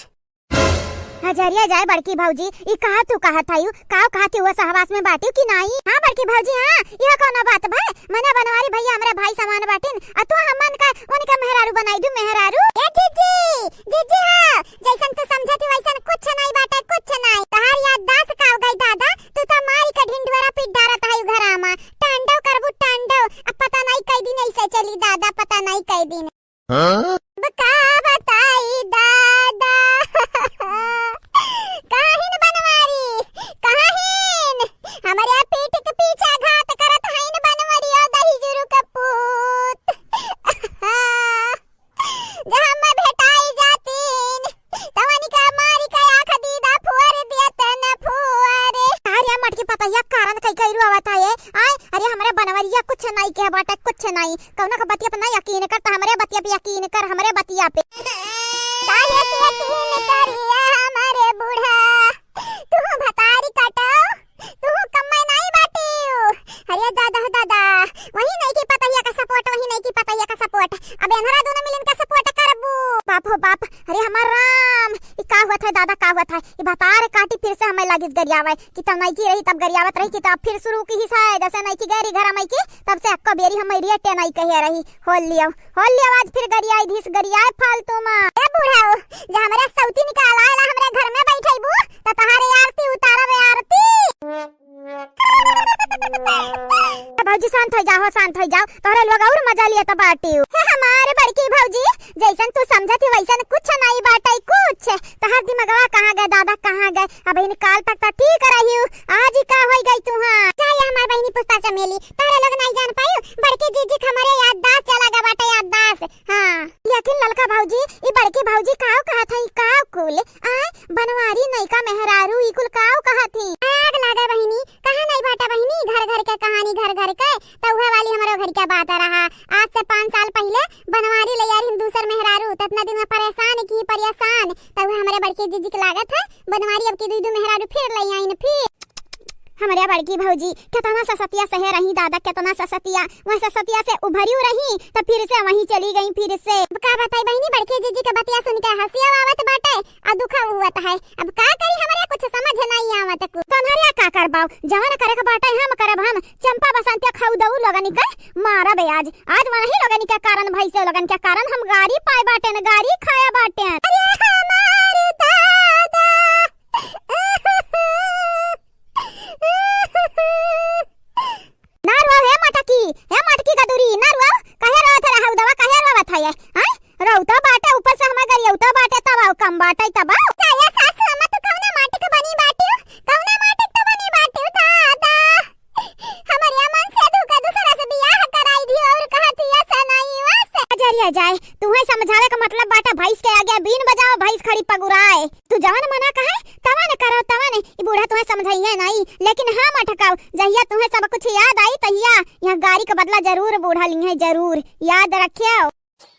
हजरिया जाए बड़की भौजी, ई कहा तू कहत हयू, काव कहत हयू, वो सहवास में बाटियो कि नाई? हाँ बड़की भौजी, हाँ, यह कौनो बात भय? मने बनवारी भैया हमरा भाई समान बाटिन, आ तू हमन का उनका मेहरारू बनाई दू, मेहरारू? ए जीजी, जीजी हाँ, जैसन तू समझत ही वैसन कुछ नाई बाटे, कुछ नाई। तहार याददाश्त का हो गई दादा, तू तो मारी के ढिंढोरा पीट डारत हयू घरा मा। तांडव करबू तांडव। अब पता नहीं कई दिन ऐसे चली दादा, पता नहीं कई दिन। हाँ? अब का बताई दादा। काहिन बनवारी, काहिन? हमरे पीठ के पीछा घात करत हईन बनवरिया दही जुरु के पूत। जब हम भेटाई जातीन, तवनी का मारी का आँख दीदा फुअर दिया तन फुअर। अरे मटकी पतैया कारण कई कई रुआवत है ये। आय, अरे हमरे बनवरिया कुछ नाई के बाटे, कुछ नाई। कौनो के बतिया पे ना यकीन कर, त हमरे बतिया पे यकीन कर, हमरे बतिया पे। काहे के यकीन करिया हमरे बूढ़ा, तू भतारी काटो। तू कम्मे नाई बाटियो। अरे दादा हो दादा, वही नइकी पतैया का support, वही नइकी पतैया का support। अब एनहरा दोनों मिलिन का support करबू। बाप हो बाप, अरे हमार राम, ई का हुआ था दादा, का हुआ था? ई भतार काटी फिर से हमें लागिस गरियावे कि तब नइकी रही, तब गरियावत रही कि तब फिर शुरू किहिस है, जैसे नइकी गैरी घर मइकी, तब से अक्को बेरी हम रियटे नाई कहे रही। होल लियो, होल लियो, आज फिर गरियाई धीस, गरियाए फालतू मा। ए बुढ़ऊ, जे हमरे सौतीन का लायला हमरे घर में बैठइबू, त तहारे आरती उतारब आरती। ए भौजी, शांत होइ जाओ, शांत होइ जाओ, तोहरे लोग और मजा लियत बाटिउ। हे हमारे बड़की भौजी, जैसन तू समझत ही वैसन कुछ नाई बाटइ, कुछ। तहार दिमगवा कहाँ गए दादा, कहाँ गए? अबहिन काल तक त ठीक रहिउ, आज ही का होइ गइ तुहाँ? चाहे हमार बहिनी पुष्पा चमेली, तोहरे लोग नाई जान पाइउ, बड़की जीजी के हमरे याददाश्त चला गए बाटे, याददाश्त। हाँ, लेकिन ललका भौजी, ई बड़की भौजी काव कहत हई, काव कुल? आय, बनवारी नइका मेहरारू, ई कुल काव कहत ही? आग लागे बहिनी, कहाँ नाई बाटे बहिनी, घर घर के कहानी, घर घर के। त उहे वाली हमरो घर के बात रहा। आज से पाँच साल पहिले बनवारी लइ आइल दूसर मेहरारू, त इतना दिन में परेशान की परेशान। त उहे हमरे बड़की जीजी के लागत है, बनवारी अब की दुइ दु मेहरारू फिर लइ आइन फिर। हमरे बड़की भौजी केतना ससतिया सहे रही दादा, केतना ससतिया। वह ससतिया से उभरियो रही, त फिर से वहीं चली गई फिर से। अब का बताई बहिनी, बड़की जीजी के बतिया सुन के हंसियो आवत बाटे, आ दुखा हुवत है। अब का करी, हमरे कुछ समझ नाई आवत कुछ। तोहरे का करबाऊ, जवन करे के बाटे हम करब हम। चंपा बसंतिया खऊ दऊ लोगन के मारब आज। आज वही लोगन के कारण, भैंसे लोगन के कारण हम गारी पाए बाटेन, गारी खाया बाटेन। अरे हमार दादा। ना रोवा हे मटकी, हे मटकी गदुरी, ना रोवा। काहे रोवत है रहा उदवा, काहे रोवत है ये? हैं? रोवत बाटे, ऊपर से हमें गरियौत बाटे, तब आओ, कम बाटे, तब आओ। चाहे सासु अम्मा, तू कौना माटी के बनी बाटियो? कौना माटी के तू बनी बाटियो, दादा? हमरिया मन से धोखा दूसरा से बियाह कराई दियो और कहत हिया सनाई वस। अजरिया जाए, तुहे समझावे का मतलब बाटे भैंस के आगे बीन बजाओ, भैंस खड़ी पगुराए। तू जवन मना कहे, तवन करो, तवन। ई बूढ़ा तुहे समझाइए नहीं, लेकिन हाँ मटकाओ, जहिया तुहे सब कुछ याद आई, तहिया यहाँ गारी का बदला जरूर बूढ़ा लिहे, जरूर। याद रखियो।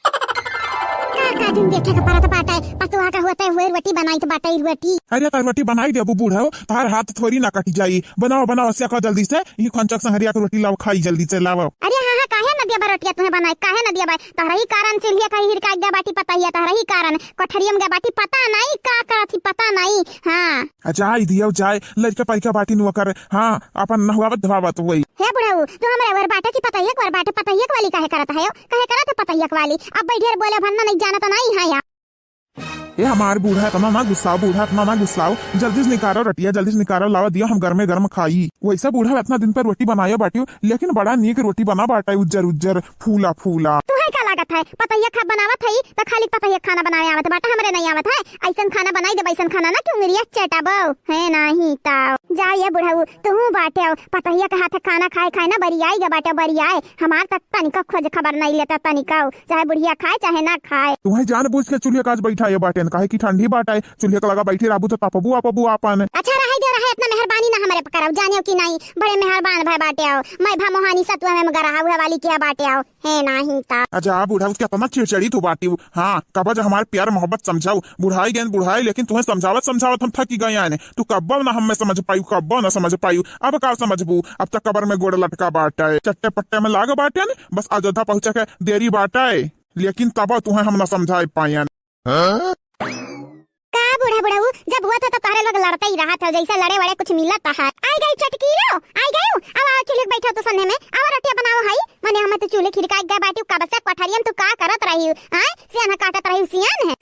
का, का दिन देखे के परत बाटे, पतुआ का होते हुए रोटी बनाइत बाटे, रोटी। अरे, त रोटी बनाई देबू बूढ़ा, तोहार हाथ थोड़ी ना कटी जाई। बनाओ, बनाओ, सेको जल्दी से, ई खंचक संगरिया के रोटी लाओ, खाई जल्दी से, लाओ। अरे हाँ, हाँ, काहे न दिया बा रोटिया तुहे बनाए, काहे न दिया बा? तोहरा ही कारण चूल्हिया का हिरका गया बाटी पता ही है, तोहरा ही कारण कोठरिया में गया बाटी पता नहीं, का करत ही पता नहीं। हाँ। आ, जाए दियो, जाए, लड़का परिका बाटी नु ओकर, हाँ, अपन नहवावत धवावत होई। हे बुढ़ऊ, तू हमरे वर बाटे की पतहियक वर बाटे, पतहियक वाली काहे करत है? काहे करत है पतहियक वाली? अब बैठे बोले भन्ना नहीं जानत नहीं है या। ए हमार बूढ़ा, इतना ना गुस्साओ, बूढ़ा, इतना ना गुस्साओ। जल्दी से निकारो रोटिया, जल्दी से निकारो, लावा दियो, हम गरमे गरम खाई। वैसे बूढ़ा, इतना दिन पर रोटी बनायो बाटियो, लेकिन बड़ा नीक रोटी बना बाटे, उज्जर उज्जर, फूला फूला। तुहे का लागत है, पतहिया खा बनावत है, त खाली पतहिया खाना बनावे आवत बाटे, हमरे नहीं आवत है। ऐसन खाना बनाई देब, ऐसन खाना ना कि उंगरिया चटाबो, है नाही ताओ। जा ये बुढ़ऊ, तुहू बाटे, पतहिया के हाथ खाना खाए खाए ना बरियाई गा बाटे, बरियाए। हमार तक तनिका खोज खबर नहीं लेता, तनिका। चाहे बुढ़िया खाए, चाहे ना खाए। तुहे जान बूझ के चूल्हे काज बैठाए बाटेन, काहे कि ठंडी बाटे, चूल्हे के लगा बैठी रहबू तो तपबू आपबू आपन। अच्छा, रहे दे रहे, इतना मेहरबानी ना हमरे पर करब, जानियो कि नहीं, बड़े मेहरबान भए बाटे हो। मैं भा मोहानी सतुआ में गरहा हुआ वाली क्या बाटे हो, है नाही ता। अच्छा, बूढ़ा, उसके इतना चिड़चिड़ी तू बाटी हूँ। हाँ, कबा जो हमार प्यार मोहब्बत समझाऊ, बुढ़ाई गए बुढ़ाई, लेकिन तुहे समझावत समझावत हम थकी गए आने। तू कब्बो ना हमें समझ पायू, कब्बो ना समझ पायू। अब का समझबू, अब तक कबर में गोड़ लटका बाटे, चट्टे पट्टे में लाग बाटे न, बस अयोध्या पहुँचे के देरी बाटे। लेकिन तब तुहे हम न समझाए पायन। हाँ? का बूढ़ा बुढ़ऊ, जब हुआ था तो तोहरे लोग लड़ते ही रहा था, जैसे लड़े वड़े कुछ मिला था। आई गई चटकीलो, आई गई। अब आओ चूल्हे पे बैठो तो सन्ने में, आओ रोटियां बनाओ हई। मने हमें तो चूल्हे खिड़का गया बाटी, कब से कोठरियन तू का करत रही हूँ? आय, सियान काटत रही हूँ, सियान है।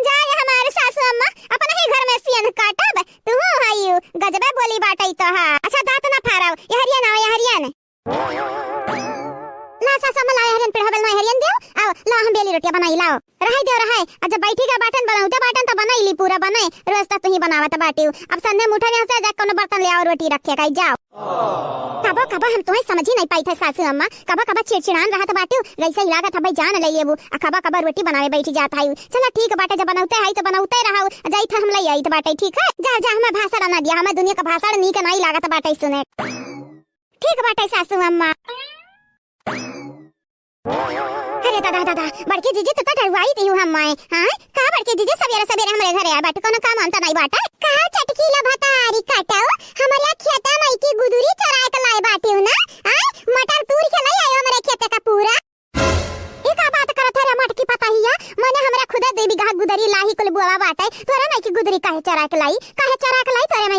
जाए हमारे सासू अम्मा, अपने ही घर में सियान काटब, तू हई हूँ, गजबे बोली बाटई तो हा। अच्छा दांत ना फाड़ाओ, यहरिया ना, यहरिया ने। ला सासू अम्मा, ला हरियन पिढ़ा बेल ना हरियन दियो। आओ, ला हम बेली रोटियां बनाई, लाओ। रहाई दियो, रहाई। आ जब बैठी के बाटन बनावते बाटन तो बनाई ली पूरा बने। रोज तो तुही बनावत बाटियो। अब संध्या मुठा यहाँ से जा कोनो बर्तन ले आओ, रोटी रखे काई जाओ। कबो कबो हम तुहे समझी नहीं पाई थे सासू अम्मा। कबो कबो चिड़चिड़ान रहत बाटियो। वैसे ही लागत है भाई जान ले लेबू। आ कबो कबो रोटी बनावे बैठी जात है। चला ठीक बाटे, जब बनावते है तो बनावते रहो। जाई था हम ले आई तो बाटे, ठीक है? जा, जा, हमें भाषण ना दिया। हमें दुनिया का भाषण नीक नहीं लागत बाटे सुने। ठीक बाटे सासू अम्मा। अरे दादा, दादा, बड़की जीजी, तू तो डरवाई दिहू हम्मे, हाँ? का बड़की जीजी, सबेरे सबेरे हमरे घरे आए बाटू, कोनो काम वाम तो नहीं बाटे? का चटकीला भतारी काटऊ, हमरे खेता में की गुदरी चराए के लाए बाटू ना, हाँ? मटर तूर के नहीं आयो हमरे खेते का पूरा। ई का बात करत है रे मटकी पतहिया? मने हमरा खुदे दुई बीघा गुदरी लाही कुल बुआ बाटे, तोरा नहीं की गुदरी काहे चराए के लाई?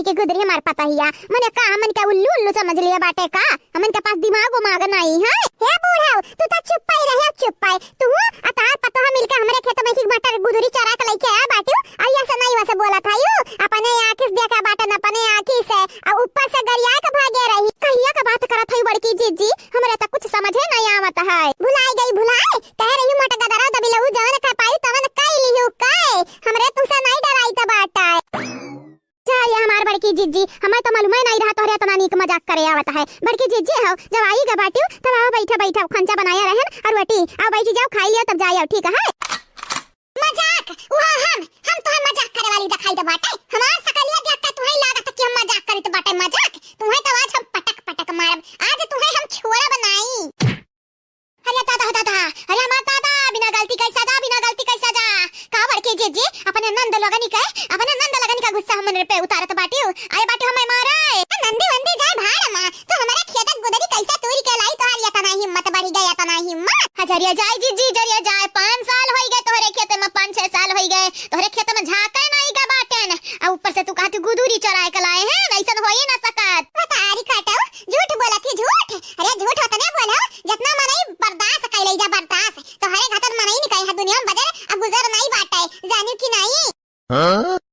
के गुदरी हमार पतहिया, मने का हमन के उल्लू उल्लू समझ लिया बाटे का? हमन के पास दिमाग उमाग नाई है। हे बूढ़ऊ, तू तो चुप्पै रहे, चुप्पै। तू आ तोहार पतोहा मिलके हमरे खेत में से मटर गुदरी चोरा के लइके आया बाटिउ। आ ये से नाई वैसे बोलत हइउ। अपने आँखी से देखा बाटन, अपने आँखी से। आ ऊपर से गरिया के भागे रही। कहिया के बात करत हइउ बड़की जिज्जी? हमरे तो कुछ समझे नाई आवत है। भुलाए गई, भुलाए। कह रही मोट गदरा दबिलऊ जवन कह पाई तवन कह लिहू कह। हमरे तुमसे नाई डराई त बाटे। जा रे हमार बड़की जिज्जी, हमें तो मालूम ही नहीं रहा तोहरे इतना नीक मजाक करे आवत है। बड़की जिज्जी हो, जब आई गा बाटिउ, तब आओ बैठा बैठा खंचा बनाया रहन और रोटी, आओ बैठी जाओ, खाई लियो तब जाए आओ, ठीक है? मजाक? वो हम, हम तोहे मजाक करे वाली दिखाई दे बाटे? हमार सकलिया देख के तुहे लागत कि हम मजाक करित बाटे मजाक? तुहे तो आज हम पटक पटक मारब, आज तुहे हम छोड़ब नाई। अरे दादा, दादा, अरे हमार दादा, बिना गलती कै सजा, बिना गलती कै सजा। का बड़की जिज्जी, अपने नंद लोगनी के, अपने नंद लोगनी का गुस्सा हमरे पे उतारत बाटिउ। आए बाटिउ हमें मारे। ए नंदी वंदी जाए भाड़ मा, तू हमरे खेतक गुदरी कैसे तूरी के लाई, तोहार इतना हिम्मत बढ़ी गए, इतना हिम्मत। हजरिया जाए जिज्जी, जरिया जाए, पाँच साल होई गए तोहरे खेते में, पाँच छह साल होई गए तोहरे खेते में झाँके नाई गा बाटेन। आ ऊपर से तू कहत गुदरी चोराए के लाए हैं, ऐसन होई ना सकत। बतारी काटो, झूठ बोलत ही, झूठ। अरे झूठ उतने बोलो, जितना मनई बर्दाश्त कइले जा बर्दाश्त। तोहरे घातर मनई निकले है दुनिया में बजर, अब गुजर नहीं बाटे, जानियो कि नहीं?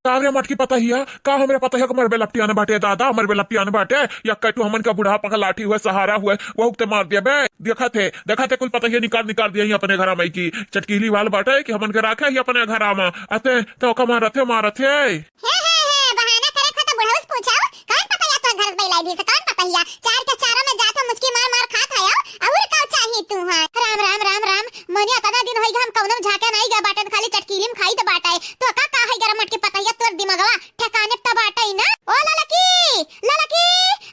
का रे मटकी पतहिया, का हमरे पतहिया के मरबे लपटियान बाटे दादा, मरबे लपटियान बाटे। या कटू हमन का बुढ़ापा का लाठी हुए, सहारा हुए, वो उगते मार दिया बे। देखा थे, देखा थे कुल पतहिया निकाल, निकाल दिया ही अपने घरा में की चटकीली वाल बाटे कि हमन के राखे ही अपने घरा में। अते तो का मारत है, मारत है। हे, हे, हे, बहाना करे खो तो बुढ़ऊ से पूछो, कौन पतहिया तोर घर से बैलाई दी से, कौन पतहिया? चार के चारों में जात हो, मुचकी मार मार खात है, और का चाही तू है? राम, राम, राम, राम, मने अतना दिन होई गा हम कौनो में झाँके नाई गा बाटन, खाली चटकीली में खाई त बाटे। तो का, का है गरम मटकी पतहिया तोर दिमगवा ठिकाने त बाटे ही ना? ओ ललकी, ललकी,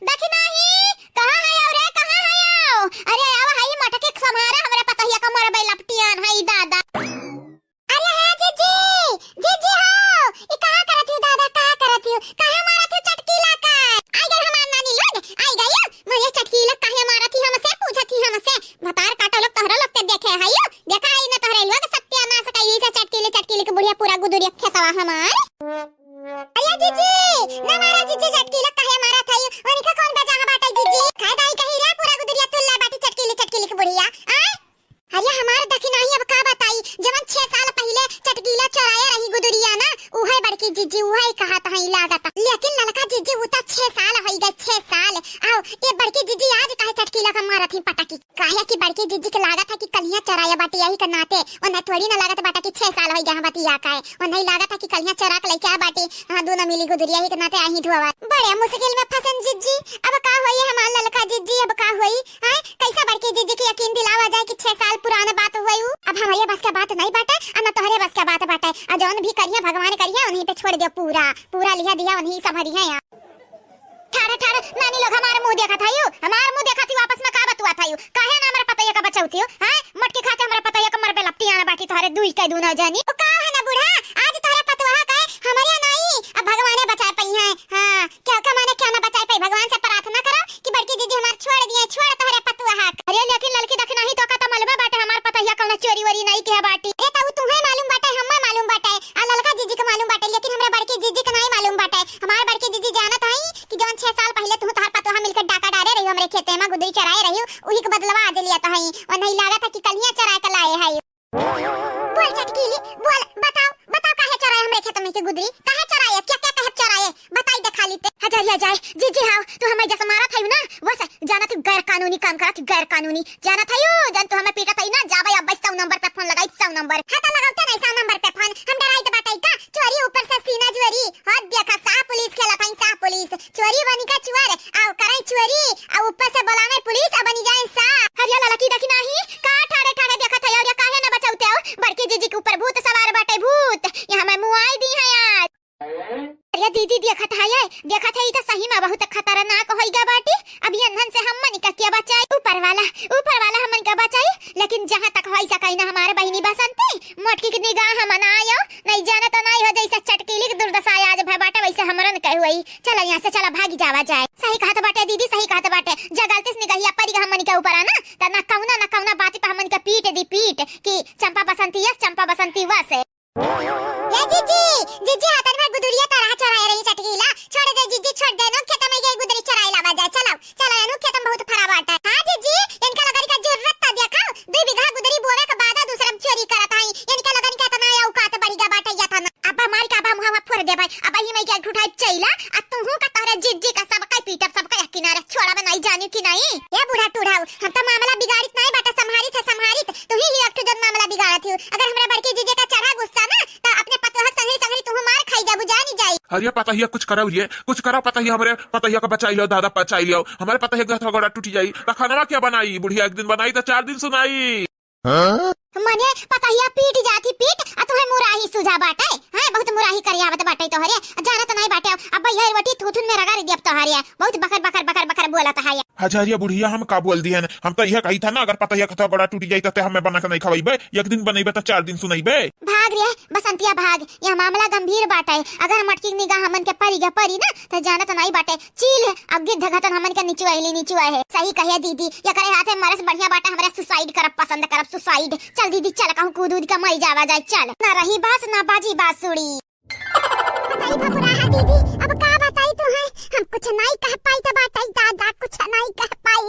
देखी नाही, कहाँ है आओ रे, कहाँ है आओ? अरे आओ, हाई मटकी के सम्हारा, हमरे पतहिया का मरबे लपटियान है दादा। अरे हे जिज्जी, जिज्जी हो, ई का करत हिउ दादा, का करत हिउ? काहे मारत हिउ चटकीला का? आई गई हमार नानी लोग, आई गई। मने चटकीला काहे मारत ही हमसे, पूछत ही हमसे। भतार काटा लोग तोहरा लोग के देखे है यो। देखा है ना तोहरे लोग सत्यानाश कइली से चटकीली, चटकीली के बुढ़िया पूरा गुदुरिया खेतवा हमार। अरे जिज्जी, ना मारा जिज्जी, चटकीला काहे मारत है? उनका कौन बजा बाटे जिज्जी? खाए दाई कही रे पूरा गुदुरिया तुल्ला बाटी चटकीली, चटकीली के बुढ़िया। आय? अरे हमार दखिनाही अब का बताई, जवन छह साल पहिले चटकीला चोराए रही गुदुरिया ना, उहे बड़की जिज्जी उहे कहत हई लागत। लेकिन ललका जिज्जी उ त छह साल होई गए, छह साल। आओ, ये बड़की जिज्जी आज काहे चटकीला का मारत ही पटकी? काहे कि बड़की जिज्जी के लागत है कि कलिया चोराए बाटी, यही के नाते। ओन्हे थोड़ी ना लागत बाटा कि छह साल होई गए हैं बतिया का है। ओन्हे लागत है कि कलिया चोरा के लइके आ बाटी, हाँ, दोनों मिली गुदुरिया ही के नाते आई धोवा। बड़े मुश्किल में फंसन जिज्जी, अब का होई हमार ललका जिज्जी, अब का होई? हैं? कैसा बड़की जिज्जी के यकीन दिलावा जाए कि छह साल पुराना बात हुई उ? अब हमरे बस का बात नहीं बाटे, आ न तोहरे बस का बात बाटे। आ जौन भी करिया भगवान करिया, उन्हीं पे छोड़ दियो पूरा, पूरा लिहा दिया उन्हीं संभरिया। ठाड़े ठाड़े नानी लोग हमार मुंह देखत हयू, हमार मुंह देखत ही, आपस में का बतुआत हयू? काहे ना हमरे पतैया का बचौती हो? हैं? मोटकी खाते हमरे पतैया का मरबे लपटी आना बाटी तोहरे दुई के दूनो जनी। ओ का है ना बूढ़ा, आज तोहरे पतवा का हमरे नहीं, अब भगवाने बचाए पई हैं। हाँ, क्या का माने क्या ना बचाए पाई, भगवान से प्रार्थना करो कि बड़की जिज्जी हमार छोड़ दिए, छोड़ तोहरे पतुआ हक। अरे लेकिन ललकी दखिनाही तो का त मालूम बाटे हमार पतहिया कौनो चोरी वोरी नहीं किया बाटी। अरे त उ तुम्हें मालूम बाटे, हमें मालूम बाटे, आ ललका जिज्जी के मालूम बाटे, लेकिन हमरा बड़की जिज्जी के नहीं मालूम बाटे। हमार बड़की जिज्जी जानत हई कि जौन छह साल पहले तू तोहार पतुआ मिलकर डाका डारे रही, हमरे खेते में गुदरी चराए रही, उही के बदलवा आज लिया तो हई, और नहीं लागत है कि कलिया चरा के लाए है। बोल चटकीली, बोल, बताओ, बताओ काहे चोराए हमरे खेत में के गुदरी? काहे चोराए? क्या, क्या कहे चोराए? बताई देखा ली ते। हजरिया जाए, जिज्जी हाव, तू हमें जस मारत हयू ना, वस जानत हयू गैर कानूनी काम करत हयू, गैर कानूनी। जानत हयू, जन तू हमें पीटत हयू ना, जाबे अब सौ नंबर पे फोन लगाई, सौ नंबर। हाँ, तो लगावते नहीं सौ नंबर पे फोन, हम डराई तो बाटे का? चोरी ऊपर से सीना चोरी, हद देखा, साह पुलिस खेलत हई, साह पुलिस। चोरी बनी का चुअर, आओ करे चोरी, आ ऊपर से बोलावे पुलिस, आ बनी जाए साह। हरिया ललकी देखी नाही, का ठाड़े ठाड़े देखत है, और या काहे ना बचाउते हो? बड़की जिज्जी के ऊपर भूत सवार बाटे, भूत। यहाँ मैं मुआई दी है आज। अरे दीदी देखत है, ये देखत है, ई तो सही में बहुत खतरनाक होई गा बाटी। अब ये अनहन से हमन का क्या बचाई? ऊपर वाला, ऊपर वाला हमन का बचाई। लेकिन जहाँ तक होई सकाई ना हमारे बहिनी बसंती, मोटकी की निगाह हमन आयो, नहीं जाने तो नहीं हो जैसे चटकीली की दुर्दशा आज भय बाटे वैसे हमरन के हुई। चला यहाँ से, चला भागी जावा जाए। सही कहत बाटे दीदी, सही कहत बाटे। जे गलती से निगहिया परी गा हमनी के ऊपर आना, त ना कौना ना कौना बात पे हमनी के पीट दी पीट कि चंपा बसंती यस, चंपा बसंती वस। ए जीजी, जीजी, हाथन भर गुदुरिया तो रहा चोराए रही चटकीला। छोड़ दे जीजी, छोड़ दे, नु खेत में गई गुदरी चोराए लावा जाए। चलो, चलो, एनु खेत में बहुत फरा बाटा। हाँ जीजी, इनका लगन का जरूरत था, देखा, दो बीघा गुदरी बोवे के बाद दूसरा में चोरी करत हई। इनका लगन का इतना औकात बढ़ी गा बाटा, या था ना। अब हमारी का बा मुहावा फोड़ दे भाई। अब ही मैं क्या उठाई चैला, आ तू हूँ का तोहरे जीजी का सबका पीटब, सबका एक किनारे छोड़ा बनाई जानी कि नहीं? ए बूढ़ा टूढ़ाऊ, हम तो मामला बिगाड़ित नहीं बाटा, संभारित है, संभारित। तू ही, ही एक ठो जन मामला बिगाड़त ही। अगर हमरा बड़की जीजी का चढ़ा गुस्सा ना, तो अपने पतोह संगरी संगरी तू मार खाई जाबू, जानी जाई। अरे पतहिया कुछ करौ रे, कुछ करौ पतहिया, हमरे पतहिया का बचाई लियो दादा, बचाई लियो। हमरे पतहिया का गोड़ा टूटी जाई, तो खानवा क्या बनाई? बुढ़िया एक दिन बनाई तो चार दिन सुनाई। हाँ? मने पतहिया पीट जाती पीट, आ तुहे मुराही सुझा बाटे, हैं? बहुत मुराही करियावत बाटे तोहरे, जानत नहीं बाटे। अब भैया रोटी थूथुन में रगड़ दियब तोहरे, बहुत बकर बकर बकर बकर बोलत है। हजारिया बुढ़िया, हम का बोल दिहन? हम तो यह कही था ना, अगर पतहिया कथा गोड़ा टूटी जाई तो ते हमें बना के नहीं खवाइबे, एक दिन बनइबे तो चार दिन सुनइबे। भाग रे बसंतिया भाग, यह मामला गंभीर बाटे। अगर मटकी निगाह हमन के परी गे परी ना, तो जानत नहीं बाटे। चील है, अब गिद्ध घतन हमन के निचुआ ही निचुआ है। सही कहे दीदी, एकरे हाथे मरस बढ़िया बाटे, हमरा suicide करब पसंद करब, suicide। चल दीदी, चल कहूँ कूद उद के मर जावा जाए, चल। ना रही बास, ना बाजी बांसुरी। बताई भपुराहा दीदी, अब का बताई तुहे, हम कुछ नहीं कह पाई तो बाटे दादा, कुछ नहीं कह पाई।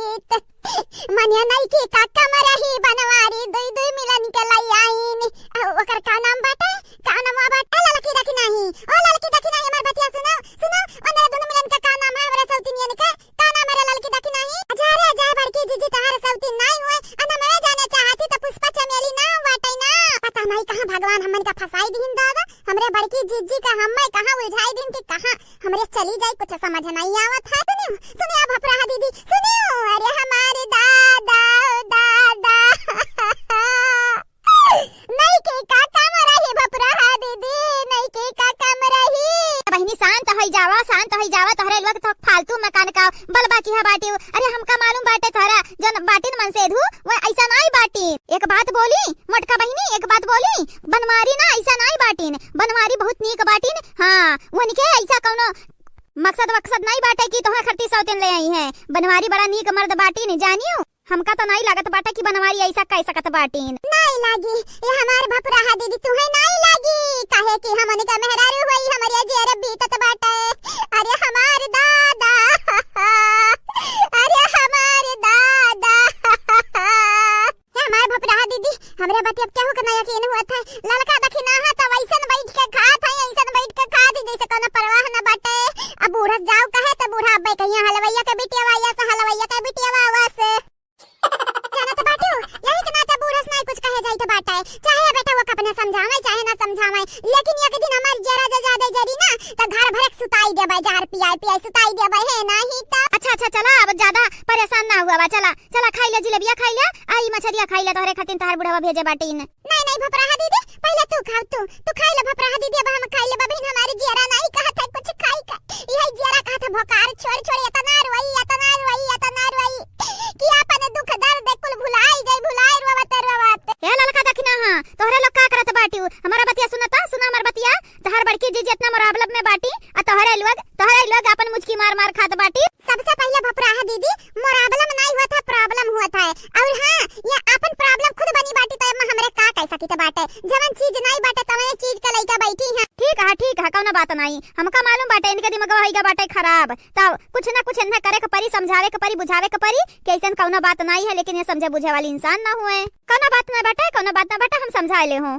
मनिया नइकी का कमरही बनवारी दुई दुई मिलन के लई आईन। अ, ओकर का नाम बाटे? का नाम बाटे? ललकी देखी नाही। ओ ललकी देखी नाही, हमार बतिया सुनो, सुनो। ओनरे दुनु मिलन के का नाम है, हमरे सौतिनियन के? का नाम है रे ललकी देखी नाही? जा रे जा, बड़की जीजी तोहार सौतिन नाही हुए। अ, नाम जाने चाहती तो पुष्पा चमेली नाम बाटे ना। पता नहीं कहाँ भगवान हमन का फंसाई दीन दादा। हमरे बड़की जीजी का हम्मे कहाँ उलझाई दीन कि कहाँ हमरे चली जाई, कुछ समझ नहीं आवत है। सुनियो, सुनियो भपुराहा दीदी, सुनियो। अरे हमारे दादा, ओ दादा। नइकी का कमरही भपुराहा दीदी, नइकी का कमरही। बहिनी शांत होई जावा, शांत होई जावा, तोहरे लोग तो फालतू में कान का बलबा की है बाटी। अरे हमका मालूम बाटे तोहरा जौन बाटिन मनसेधू, वो ऐसा नाई बाटी। एक बात बोली मोटका बहिनी, एक बात बोली, बनवारी ना ऐसा नाई बाटिन, बनवारी बहुत नीक बाटिन। हाँ, उनके ऐसा कौनो मकसद वकसद नाई बाटे कि तोहे खरती सौतेन ले आई है। बनवारी बड़ा नीक मर्द बाटिन, जानियो। हमका तो नाई लागत बाटे कि बनवारी ऐसा कह सकत बाटिन। नाई लागी, ये हमार भपुराहा दीदी तुहे नाई लागी, काहे कि हमन का मेहरारू होई, हमरे जेर बीतत बाटे। अरे हमार दादा, अरे हमार दादा। हे हमार भपुराहा दीदी, हमरे बतिया पे केहू के ना यकीन हुआ था। ललका दखिनाहा तो वैसन बैठ के खात है, ऐसन बैठ के खात है जैसे कोनो परवाह न बाटे। अब बूढ़स जाओ कहे तो बूढ़ा अब्बे कहिया हलवैया के बिटिया वाया से, हलवैया के बिटिया वावा से। जानत बाटू, यही के नाते बूढ़स नाई कुछ कहे जाइत बाटे। चाहे बेटा वो अपने समझावे, चाहे ना समझावे, लेकिन एक दिन हमार जरा जे ज्यादा जरी ना, तो घर भरे के सुताई देबे, जहर पियाई पियाई सुताई देबे, है नाही तो। अच्छा, अच्छा, चला, अब ज्यादा परेशान ना हुआ बा, चला। चला, खाई ले जिलेबिया, खाई ले, आ ई मछरिया खाई ले, तोहरे खातिर तोहार बुढ़वा भेजे बाटीन। नहीं, नहीं, भपराहा दीदी, पहले तू खाओ, तू, तू खाई ले भपराहा दीदी, अब हम खाई ले, बबिन हमारे जियरा नहीं कहत है कुछ खाई का, यही जियरा कहत है भोकार, छोड़, छोड़, इतना रोई, इतना रोई, इतना रोई, कि अपन दुख दर्द कुल भुलाई जाई, भुलाई रोवत, रोवत। ए ललका दखिनाहा, तोहरे लोग का करत बाटिउ, हमारा बतिया सुनता, सुना हमार बतिया, तोहर बड़की जीजी इतना मुराबलब में बाटी, आ तोहरे लोग, तोहरे लोग अपन मुचकी मार मार खात बाटी। सबसे पहले भपराहा दीदी, मुराबलम नाई हुआ था, problem हुआ था। और हाँ, ये आपन problem खुद बनी बाटी, तो एमा हमरे का कह सकित बाटे? जवन चीज नाई बाटे, तवने चीज के लइका बैठी हैं। ठीक है, ठीक है, कौनो बात नाई। हमका मालूम बाटे, इनके दिमागवा होइगा बाटे खराब। तब कुछ ना कुछ इन्हें करे के परी, समझावे के परी, बुझावे के परी कि ऐसन कौनो बात नाई है, लेकिन ये समझे बुझे वाली इंसान ना हुए। कौनो बात ना बाटे, कौनो बात ना बाटे, हम समझा ले हों।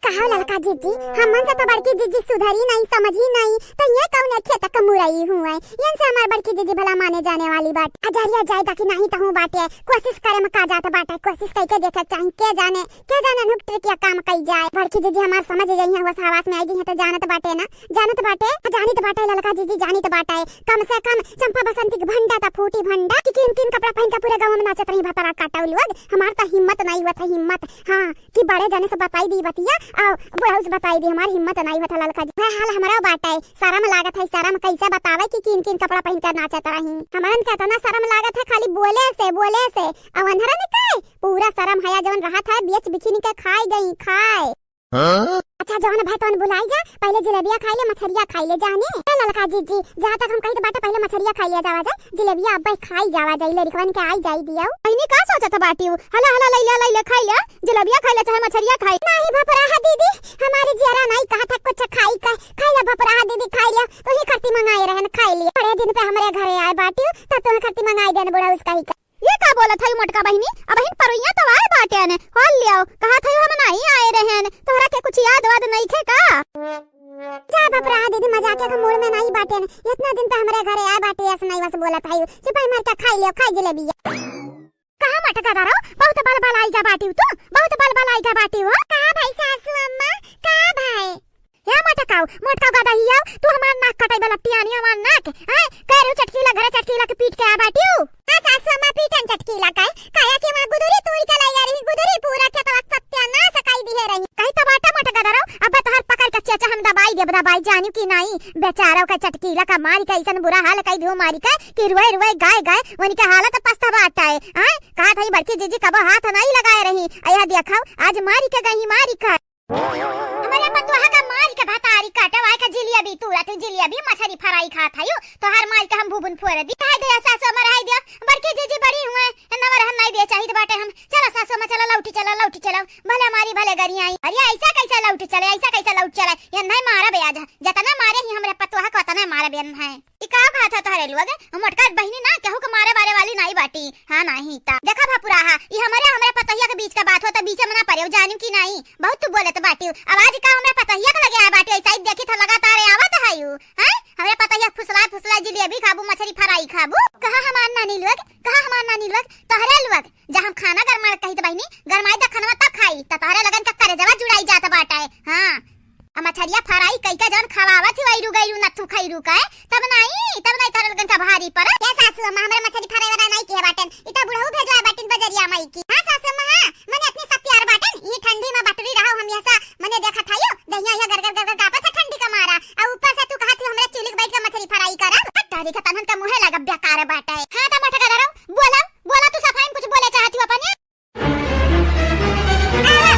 कहो ललका जीजी, हमन से तो बड़की जीजी सुधरी नहीं, समझी नहीं, तो ये कौन खेत क मुरई हुए? इनसे हमार बड़की जीजी भला माने जाने वाली बाटे। अजरिया जाए ताकि नहीं तो हूँ बाटे, कोशिश करे में का जात बाटे, कोशिश कई के देखे चाही, के जाने, के जाने नुक ट्रिक या काम कई जाए। बड़की जीजी हमार समझ जाई है, बस हवास में आई जी है तो जानत बाटे ना, जानत बाटे, जानित बाटे ललका जीजी, जानित बाटे। कम से कम चंपा बसंती के भंडा ता फूटी भंडा कि किन किन कपड़ा पहन के पूरे गाँव में नाचत रही भतरा काटा लोग। हमार तो हिम्मत नहीं हुआ था, हिम्मत। हाँ, कि बड़े जने से बताई दी बतिया, आ बुढ़ऊ से बताई दी, हमार हिम्मत नाई होत है ललका जी। वह हाल हमरा बाटे, शरम लागत है, शरम कैसे बतावे कि किन किन कपड़ा पहन के नाचत रही। हमरन के इतना शरम लागत है खाली बोले से, बोले से। अब अंधरन के पूरा शरम हया जवन रहत है, बेच बिखिन के खाए गई, खाए। हाँ? अच्छा, जौन भाई तौन भुलाई जा, पहिले जिलेबिया खाई ले, मछरिया खाई ले, जाने। ए ललका जीजी, जहाँ तक हम कही तो बाटे, पहिले मछरिया खाई ले जावा जाए, जिलेबिया अब्बे खाई जावा जाए, लड़िकवन के आई जाई दियो। इन्हीं का सोचत बाटी हूँ? हला हला लैले लैले खाई ले, जिलेबिया खाई ले चाहे मछरिया खाई। नहीं भपराहा दीदी, हमारे जियरा नहीं कहा था कुछ खाई का, खाई ले भपराहा दीदी, खाई ले, तू ही खरती मंगाए रहन, खाई ले। बड़े दिन पे हमरे घरे आए बाटी हूँ, तब तुम्हें खरती मंगाई देन बुढ़ऊ उसका ही का। ये का बोलत हई मोटका बहिनी? अबहिन परोइया तो आए बाटेन, हल लियाओ, कहा थई हम नाहीं आए रहेन, तोहरा के कुछ याद वाद नइखे का? जा भपराहा दीदी, मजाक के मूड में नाहीं बाटेन, इतना दिन तो हमरे घरे आए बाटे, ऐसे नाहीं बस बोलत हई, सिपाही मार के खाई लियो, खाई जिलेबिया। कहा मोटका दरो, बहुत बल बल आई जा बाटी तू, बहुत बल बल आई जा बाटी हो। का भाई सासू अम्मा, का भाई? हे मोटकाऊ, मोटकाऊ गदहिया, तू हमार नाक कटाई वाला पियानी हमार नाक, हैं? कह रही चटकीला घरे चटकीला के पीट के आ बाटियो। हाँ सासू अम्मा पीटन चटकीला का, काया के वहाँ गुदुरी तोड़ के लाई रही, गुदुरी पूरा खेतवा सत्यानाश कई दिहे रही। कही तो बाटा मोटका दरो, अब तोहर पकड़ के चेचा हम दबाई देब, दबाई जानियो कि नाहीं, बेचारा का चटकीला का मारी के ऐसन बुरा हाल कई दियो मारी के कि रुए रुए गाय गाय उनके हालत पछता बाटा है, हैं? कहा थई बड़की जीजी कबो हाथ नाहीं लगाए रही, अया देखो आज मारी के गई मारी के। हमरे पतोहा का मारी के भतारी काटे, वाई का जिलेबी तूरा, तू जिलेबी मछरी फ्राई खात हयू, तोहार मारी के हम भूबुन फोड़ दी। हाय दे सासू अम्मा, हाय दे, बड़की जीजी बड़ी हुए, नवा रहन नाहीं दे चाहित बाटे हम। चलो सासू अम्मा, चलो लौटी चलो, लौटी चलो, भले मारी भले गरियाई। अरे ऐसा कैसे लौटी चले, ऐसा कैसे लौट चले, ये नहीं मारा ब्याज, जतना मारे ही हमरे पतोहा को उतना मारा बेन है। ई का कहत ह तोहरे लोग? मोटका बहिनी ना केहू के मारे वारे वाली नाई बाटी। हाँ नाही त। देखा भपुराहा, ई हमरे, हमरे पतोहिया के बीच का बात हो त बीचे में ना पड़े, जानियो कि नाई? बहुत तू बोलत बाटी। आवाज का हमरे पतोहिया के लगे आ बाटी, ऐसा ही देखी त लगातार आवत है यू। हैं? हमरे पतोहिया फुसला फुसला जिलेबी खाबू, मछरी फ्राई खाबू। कहा हमार नानी लोग, कहा हमार नानी लोग, तोहरे लोग, जब हम खाना गरमाए कही त बहिनी, गरमाई द खनवा तब खाई, त तोहरे लोगन का करेजवा जुड़ाई जात बाटे। हाँ। आ मछरिया फ्राई कई के जौन खवावत ही, वैरू गैरू नथु खैरू के, तब नाई, तब नाई तोहरे लोगन का भारी पड़े। ए सासू अम्मा, हमरा मछरी फ्राई वाला नाई किहे बाटेन, ई त बुढ़ऊ भेजवा बाटिन बजरिया माई की। हाँ सासू अम्मा, हाँ, मने इतनी सब प्यार बाटेन, ई ठंडी में बटरी रहो, हम यहसा मने देखत हयो, दहिया यह गरगर गरगर कापत है ठंडी का मारा, आ ऊपर से तू कहत ही हमरा चूल्ही के बैठ के मछरी फ्राई करब। हट, तारी का तनहन का मुँहे लागब बेकार बाटे। हाँ त मोटका दरो, बोला, बोला तू सफाई में कुछ बोले चाहत ही अपन। आवा,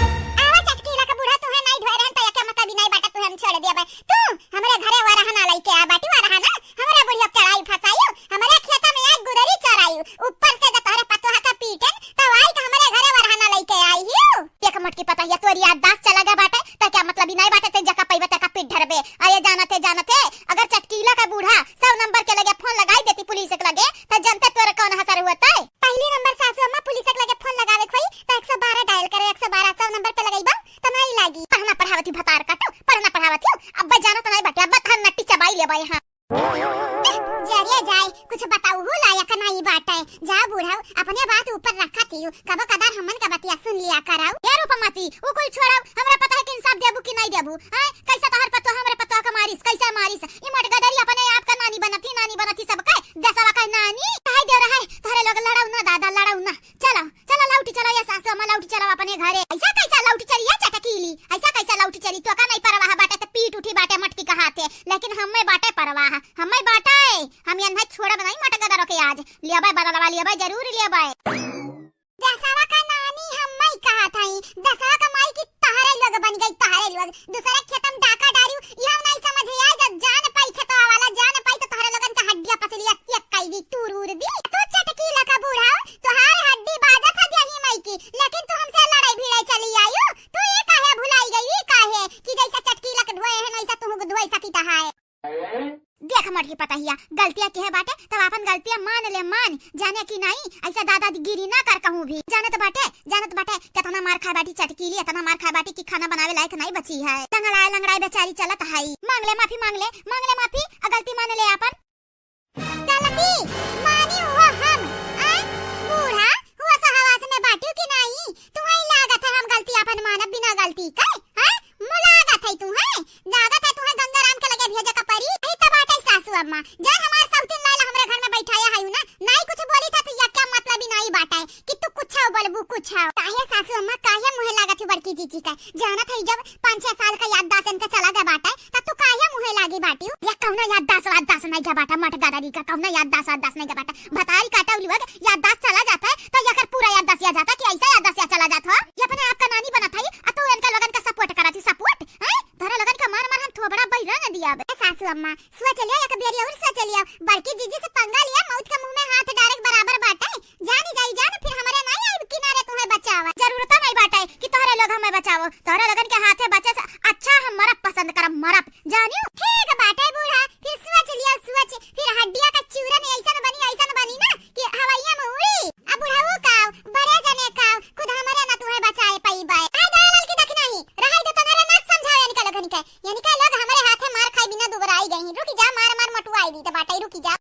आवा चटकीला का बूढ़ा, तुहे नाई ढोए रहन त एके मतलब ई नाई बाटे तुहे हम छोड़ दिया बा। तू हमरे घरे वरहना लइके आ बाटी, वरहना, हमरे बुढ़िया के चढ़ाई फसायू, हमरे खेता में एक गुदरी चरायू, ऊपर से जब तोहरे पतोहा का पीटन, तब आई त हमरे घरे वरहना लइके आई हियो। देख मोटकी पतोहिया, तोरी याददाश्त चला गया बाटे, त क्या मतलब ई नाई बाटे ते जका पइबे तका पीट ढरबे। अरे जानत है, जानत है, अगर चटकीला का बूढ़ा सौ नंबर के लगे फोन लगाई देती पुलिस के लगे, त जनते तोरे कौन असर हुआ तय। पहली नंबर सासू अम्मा पुलिस के लगे फोन लगावे के होई, त एक सौ बारह डायल करे, एक सौ बारह सौ नंबर पे लगइबा, त नाई लागी। पढ़ना पढ़ावत ही भतार काटो, पढ़ना पढ़ावत ही, अब जानत नाई बाटे, अब तहन नट्टी चबाई लेबा यहाँ। जरिए जाए, कुछ बताऊ हु लायक नाई बाटे। जा बूढ़ा, अपने बात ऊपर रखा थी, कबो कदार हमन का बतिया सुन लिया कराऊ। ए रूपमती, उ कुल छोड़ाऊ, हमरा पता है कि इंसाफ देबू कि नाई देबू, हैं? कैसे तोहर पतोह हमरे पतोह के मारिस, कैसे मारिस? ई मोटगदरी अपने आप का नानी बनत ही, नानी बनत ही सबके, देसवा का नानी। कहे देव रहा है, तोहरे लोग लड़ाऊ ना दादा, लड़ाऊ ना। चलो, चलो लौटी चलो ये सासू अम्मा, लौटी चलो अपने घरे। ऐसा कैसा लौटी चली ये चटकीली? ऐसा कैसा लौटी चली? तो का नाई परवाह बाटे त पीट उठी बाटे मोटकी का हाथे, लेकिन हमें बाटे परवाह, हमें बाटे। हम ये नहीं छोड़ब नाई मोटगदरो के आज। लेबे बदलवा लेबे, जरूर लेबे। दसवा का नानी हम्मई कहत हई, दसवा का माई की तहरे लोग बन गई, तहरे लोग। दूसरे खेत में डाका डारियो, यह नहीं समझ आए, जब जान पाई खेतवा वाला, जान पाई तो तहरे लोगन का हड्डिया पसलिया एक कई दी, तूर उर दी। तू चटकीला का बूढ़ा, तोहार हड्डी बाजत है देही माई की, लेकिन तू हमसे लड़ाई भिड़ाई चली आयु। तू ये काहे भुलाई गई, ये काहे कि जैसा चटकीला के ढोए है, वैसा तुहू के ढोए सकी तहाए। देख मोटकी पतहिया, गलतिया किहे बाटे, तब आपन गलतिया मान ले, मान, जाने कि नाई, ऐसा दादागिरी ना कर कहूँ भी। जानत बाटे, जानत बाटे, कितना मार खाए बाटी चटकीली, इतना मार खाए बाटी कि खाना बनावे लायक नाई बची है। लंगड़ाए, लंगड़ाए बेचारी चलत है। मांग ले माफी, मांग ले, मांग ले माफी, आ गलती मान ले आपन। गलती मानी हुआ हम, आ? बूढ़ा, हुआ सहवास में बाटियो कि नाई? तुम्हें लागत है हम गलती आपन मानब बिना गलती के, हैं? मुलागत है तू, हैं? लागत है तुहे गंगाराम के लगे भेजे का परी। यही तो बाटे सासू अम्मा। जय हमार सौतीन लाइला हमरे घर में बैठाया है ना। नाई कुछ बोली था तो या क्या मतलब ही नाई बाटे कि तू कुछ हो बोलबू कुछ हो। काहे सासू अम्मा, काहे मुहे लागत है बड़की जीजी का? जानत है जब पाँच छह साल का याददाश्त इनका चला गया बाटे, तब तू काहे मुहे लागी बाटी? ये कौनो याददाश्त वाददाश्त नहीं गया बाटे, मोटगदरी का कौनो याददाश्त वाददाश्त नहीं गया बाटे। भतारी काटा उलुआ के याददाश्त चला जाता है, तो ये कर पूरा याददाश्त या जाता कि ऐसा याददाश्त या चला जाता है? ये अपने आप का नानी बनत है, आ तू इनका लोगन का support करत ही, सोच लियो, एक बेरी और सोच लियो। बड़की जीजी से पंगा लिया, मौत के मुंह में हाथ डारे के बराबर बाटे। जानी जाई जान, फिर हमरे नाहीं आइब किनारे तुहे बचावा। जरूरत नाहीं बाटे कि तोहरे लोग हमें बचावो। तोहरे लोगन के हाथे बचे से अच्छा हम मरब पसंद करब, मरब। जानियो? ठीक बाटे बूढ़ा, फिर सोच लियो, सोच। फिर हड्डिया का चूरन ऐसन बनी, ऐसन बनी ना कि हवैया में उड़ी। अब बुढ़ऊ काव, बड़े जने काव, खुद हमरे ना तुहे बचाए पइबे। आय दादा लाल की दखिनाही, रहै दे तनरे ना समझावे इनका लोगन के। इनका लोग हमरे हाथे मार खाई बिना दुबराई गई। रुकी जा, मार मार मोटुआई दी तो बाटे, रुकी जा।